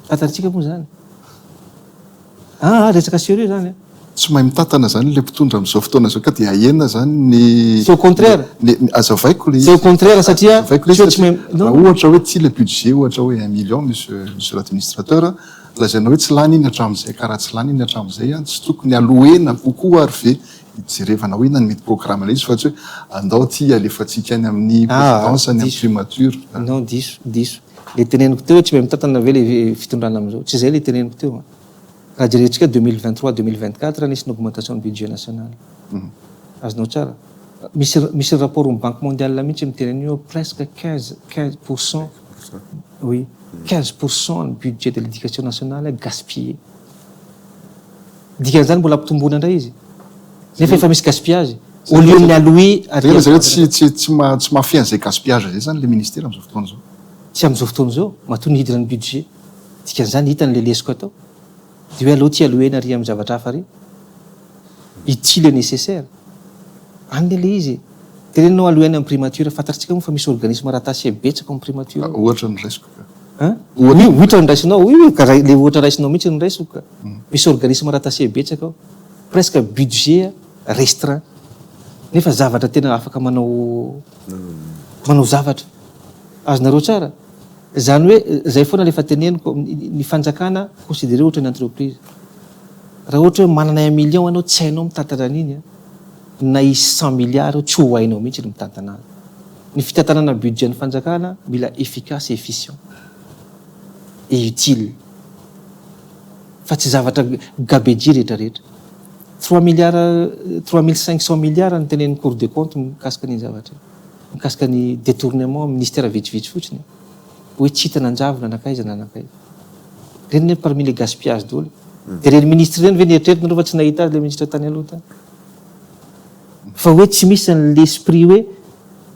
Fantatsika moa izany. Aa resaka sérieux zany a. Tsy mahay mitantana zany le mpitondra amin'izao fotoana izao ka dia ahena zany ny. C'est au contraire. Ny azavaiko le izy. C'est au contraire satria Azavaiko le izy tsy mahay satria raha ohatra hoe ty le budget ohatra hoe un million monsieur monsieur l'administrateur lazaina hoe tsy lany iny hatramin'izay ka raha tsy lany iny hatramin'izay an tsy tokony aloena kokoa ary ve hijerevana hoe inona ny mety programme ilay izy fa tsy hoe andao ty alefantsika any amin'ny présidence any amin'ny primature. Non diso diso. Le teneniko teo hoe tsy mahay mitantana ve le fitondrana amin'izao? Tsy izay le teneniko teo an. Raha jerentsika 2023, 2024 nisy ny augmentation ny budget national. Azonao tsara? Misy misy rapport ny banque mondiale mihitsy miteny an'io presque 15 15% oui 15% ny budget de l'éducation nationale gaspillé. Dikan'izany mbola ampitomboina indray izy. Nefa efa misy gaspillage. Au lieu ny allouer aty Zay hoe tsy tsy tsy tsy mahafehy an'izay gaspillage zay zany le ministera amin'izao fotoana izao. Tsy amin'izao fotoana izao, matoa nidina ny budget. Dikan'izany hitany le lesoka atao. Dia hoe aleo tsy allouer-na ary amin'ny zavatra hafa ary. Ity le nécessaire. Any le izy e. Tenenina allouer any amin'ny primature, fantatritsika moa fa misy organisme rattaché betsaka ao amin'ny primature ao. Ohatra ny raisiko ka. Hein? Oui, ohatra ny raisinao, oui oui, ka le ohatra raisinao mihitsy no raisiko ka. Misy organisme rattaché betsaka ao. Presque budget restreint. Nefa zavatra tena afaka manao manao zavatra. Azonareo tsara? Zany hoe zay foana le efa teneniko, ny fanjakana considéré ohatra ny entreprise. Raha ohatra hoe manana un million ianao tsy hainao mitantana an'iny an, na hisy cent milliards eo tsy ho hainao mihitsy ny mitantana azy. Ny fitantanana budget ny fanjakana mila efficace et efficient et utile fa tsy zavatra gabegie rehetra rehetra. Trois milliards, 3500 milliards no tenenin'ny cour des comptes mikasika an'iny zavatra iny. Mikasika ny détournement ministère vitsivitsy fotsiny hoe tsy hita nanjavona nankaiza na nankaiza. Ireny anie parmi les gaspillages daholo. Dia ireny ministre ireny ve nieritreretina aloha fa tsy nahita azy ilay ministre tany aloha tany. Fa hoe tsy misy an l'esprit hoe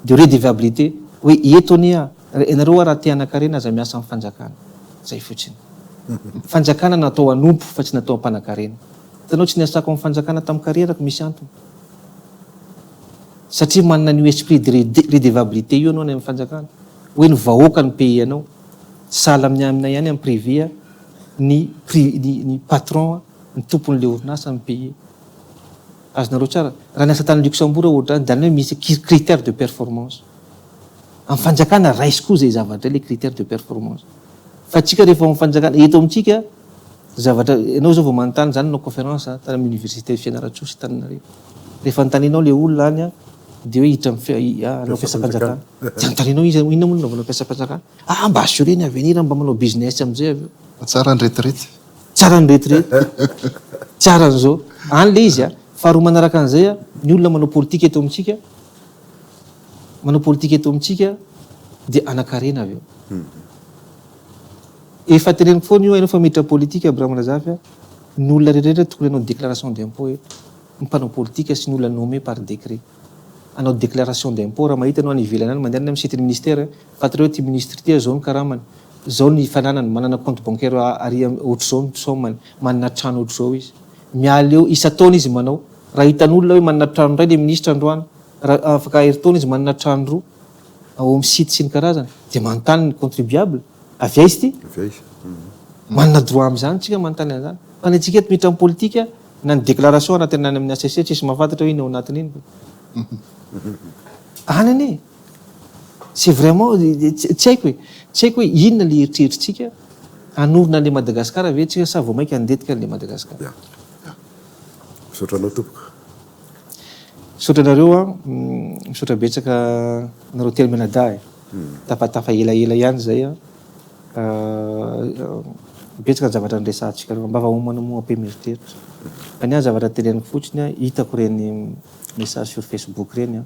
de redevabilité hoe eto anie aho, ianareo hoa raha te hanan-karena aza miasa amin'ny fanjakana. Zay fotsiny. Fanjakana natao hanompo fa tsy natao hampanan-karena. Hitanao tsy niasako amin'ny fanjakana tamin'ny carrière-ko misy antony. Satria manana an'io esprit de redevabilité io ianao any amin'ny fanjakana. Hoe ny vahoaka no payer anao. Sahala amin'ny aminay ihany amin'ny privé ny ny ny patron ny tompon'ilay orinasa no payer. Azonareo tsara? Raha niasa tany Luxembourg aho ohatr'izany dia any hoe misy critère de performance. Amin'ny fanjakana raiso koa izay zavatra izay ilay critère de performance. Fa antsika rehefa ao amin'ny fanjakana, eto amintsika zavatra, ianao izao vao manontany, za nanao conférence tany amin'ny université Fianarantsoa sy Antananarivo. Rehefa anontanianao ilay olona any dia hoe hiditra amin'ny hanao mpiasam-panjakana. Dia anontanianao izy inona moa no anaovanao mpiasam-panjakana? Ah mba assurer ny avenir mba manao business amin'izay avy eo. Tsara ny retraite. Tsara ny retraite. Tsara an'izao. Any le izy a. Faharoa manaraka an'izay a, ny olona manao politika eto amintsika, manao politika eto amintsika dia hanan-karena avy eo. Efa teneniko foana io, ianao fa miditra politika Abraham Razafy a, ny olona rehetra rehetra tokony hanao déclaration d'impôt eto. Ny mpanao politika sy ny olona nommé par décret. Hanao déclaration d'impôt raha mahita ianao any ivelany any, mandeha any amin'ny site-n'ny ministère, fantatrao hoe ity ministre ity zao ny karamany. Zao ny fananany, manana compte bancaire ary ohatr'izao ny somme-ny, manana trano ohatr'izao izy. Miala eo, isan-taona izy manao. Raha hitan'olona hoe manana trano iray le ministra androany, raha afaka herintaona izy manana trano roa. Ao amin'ny site sy ny karazany. Dia manontany ny contribuable, avy aiza ity? Avy aiza? Manana droit amin'izany tsika manontany an'izany. Fa ny antsika eto miditra amin'ny politika, na ny déclaration anatin'ny any amin'ny HCC tsisy mahafantatra hoe inona ao anatin'iny. Any anie. C'est vraiment, tsy haiko e. Tsy haiko hoe inona le eritreritritsika, hanorina an'le Madagascar ve tsika sa vao mainka handetika an'le Madagascar. Ya. Misaotra anao tompoko. Misaotra anareo an, misaotra betsaka anareo telo mianadahy. Tafatafa elaela ihany zay an. Betsaka ny zavatra niresahantsika reo. Ambava homana moa ampy mieritreritra. Fa ny ahy zavatra teneniko fotsiny an, hitako ireny message sur Facebook ireny an,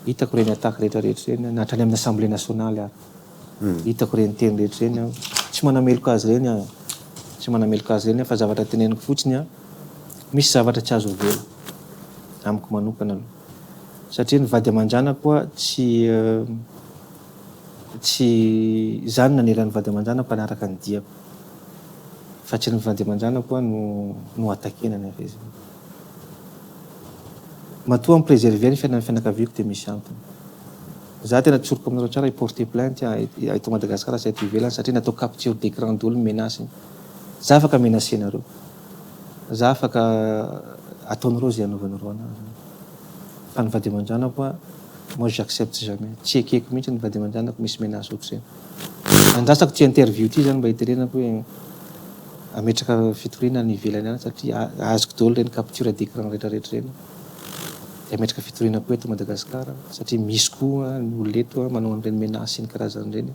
hitako ireny attaque rehetra rehetra ireny an, na hatrany amin'ny assemblée nationale ary. Hitako ireny teny rehetra ireny an, tsy manameloka azy ireny aho, tsy manameloka azy ireny aho fa zavatra teneniko fotsiny an, misy zavatra tsy azo avela, amiko manokana aloha. Satria ny vady aman-janako a tsy tsy izaho no nanery ny vady aman-janako hanaraka ny diako. Fa tsy ny vady aman-janako no no attaquer-na ny avy aiza. Matoa mi-preserver ny fiainan'ny fianakaviako dia misy antony. Za tena tsoriko aminareo tsara hi-porter plainte eto Madagascar sy aty ivelany satria natao capture d'écran daholo ny menace-ny. Za afaka menacer-nareo. Za afaka ataonareo izay anaovanareo anazy. Fa ny vady aman-janako a, moi j'accepte jamais. Tsy ekeko mihitsy ny vady aman-janako misy menace ohatr'izay. Andrasako ity interview ity zany mba hitenenako hoe hametraka fitoriana any ivelany any satria azoko daholo ireny capture d'écran rehetra rehetra ireny. Dia hametraka fitoriana koa eto Madagascar satria misy koa ny olona eto manao an'ireny menace sy ny karazany ireny.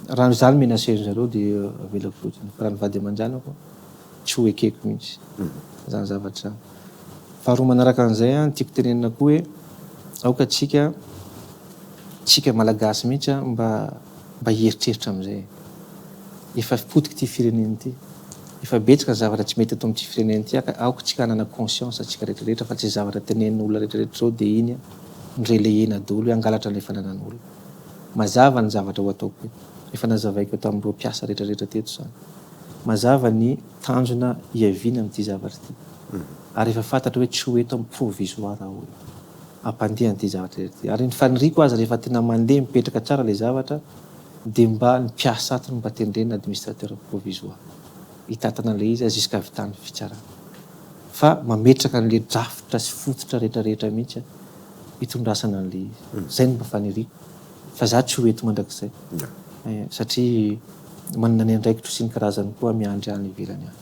Raha izaho no menacer-dry zareo dia avelako fotsiny fa raha ny vady aman-janako tsy ho ekeko mihitsy izany zavatra izany. Faharoa manaraka an'izay an, tiako tenenina koa hoe aoka tsika, tsika Malagasy mihitsy an, mba mba hieritreritra amin'izay e. Efa potika ity firenena ity, efa betsaka ny zavatra tsy mety eto amin'ity firenena ity ka aoka tsika hanana conscience tsika rehetra rehetra fa tsy zavatra tenenin'olona rehetra rehetra izao dia iny no relayer-na daholo hoe hangalatra an'ilay fananan'olona. Mazava ny zavatra ho ataoko eto, efa nazavaiko tamin'ireo mpiasa rehetra rehetra teto izany. Mazava ny tanjona hiaviana amin'ity zavatra ity. Ary efa fantatra hoe tsy ho eto amin'ny provisoire aho eto. Hampandeha an'ity zavatra ity. Ary ny faniriako aza rehefa tena mandeha mipetraka tsara ilay zavatra dia mba ny mpiasa ato no mba tendrena administrateur provisoire. Hitantana an'ilay izy jusqu'à havitan'ny fitsarana. Fa mametraka an'ilay drafitra sy fototra rehetra rehetra mihitsy hitondrasana an'ilay izy. Izay no mba faniriako. Fa za tsy ho eto mandrakizay. Satria manana ny andraikitro sy ny karazany koa miandry any ivelany any.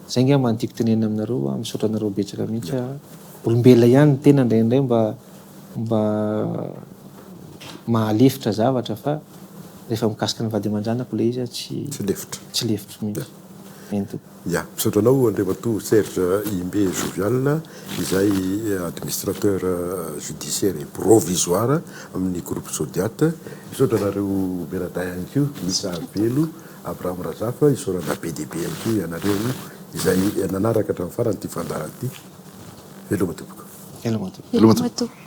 Zay angamba no tiako tenenina aminareo a, misaotra anareo betsaka mihitsy a. Olombelona ihany ny tena indraindray mba mba mahalefitra zavatra fa rehefa mikasika ny vady aman-janako ilay izy a tsy Tsy lefitra. tsy lefitro mihitsy. Eny tompoko. Ya, misaotra anao Andriamatoa Serge Imbe Jovial izay administrateur judiciaire et provisoire amin'ny groupe Sodiat. Misaotra anareo mianadahy ihany koa, Misa Velo, Abraham Razafa, isaorana be dia be ihany koa ianareo izay nanaraka hatramin'ny farany ity fandaharana ity. Veloma tompoko. Veloma tompoko. Veloma tompoko.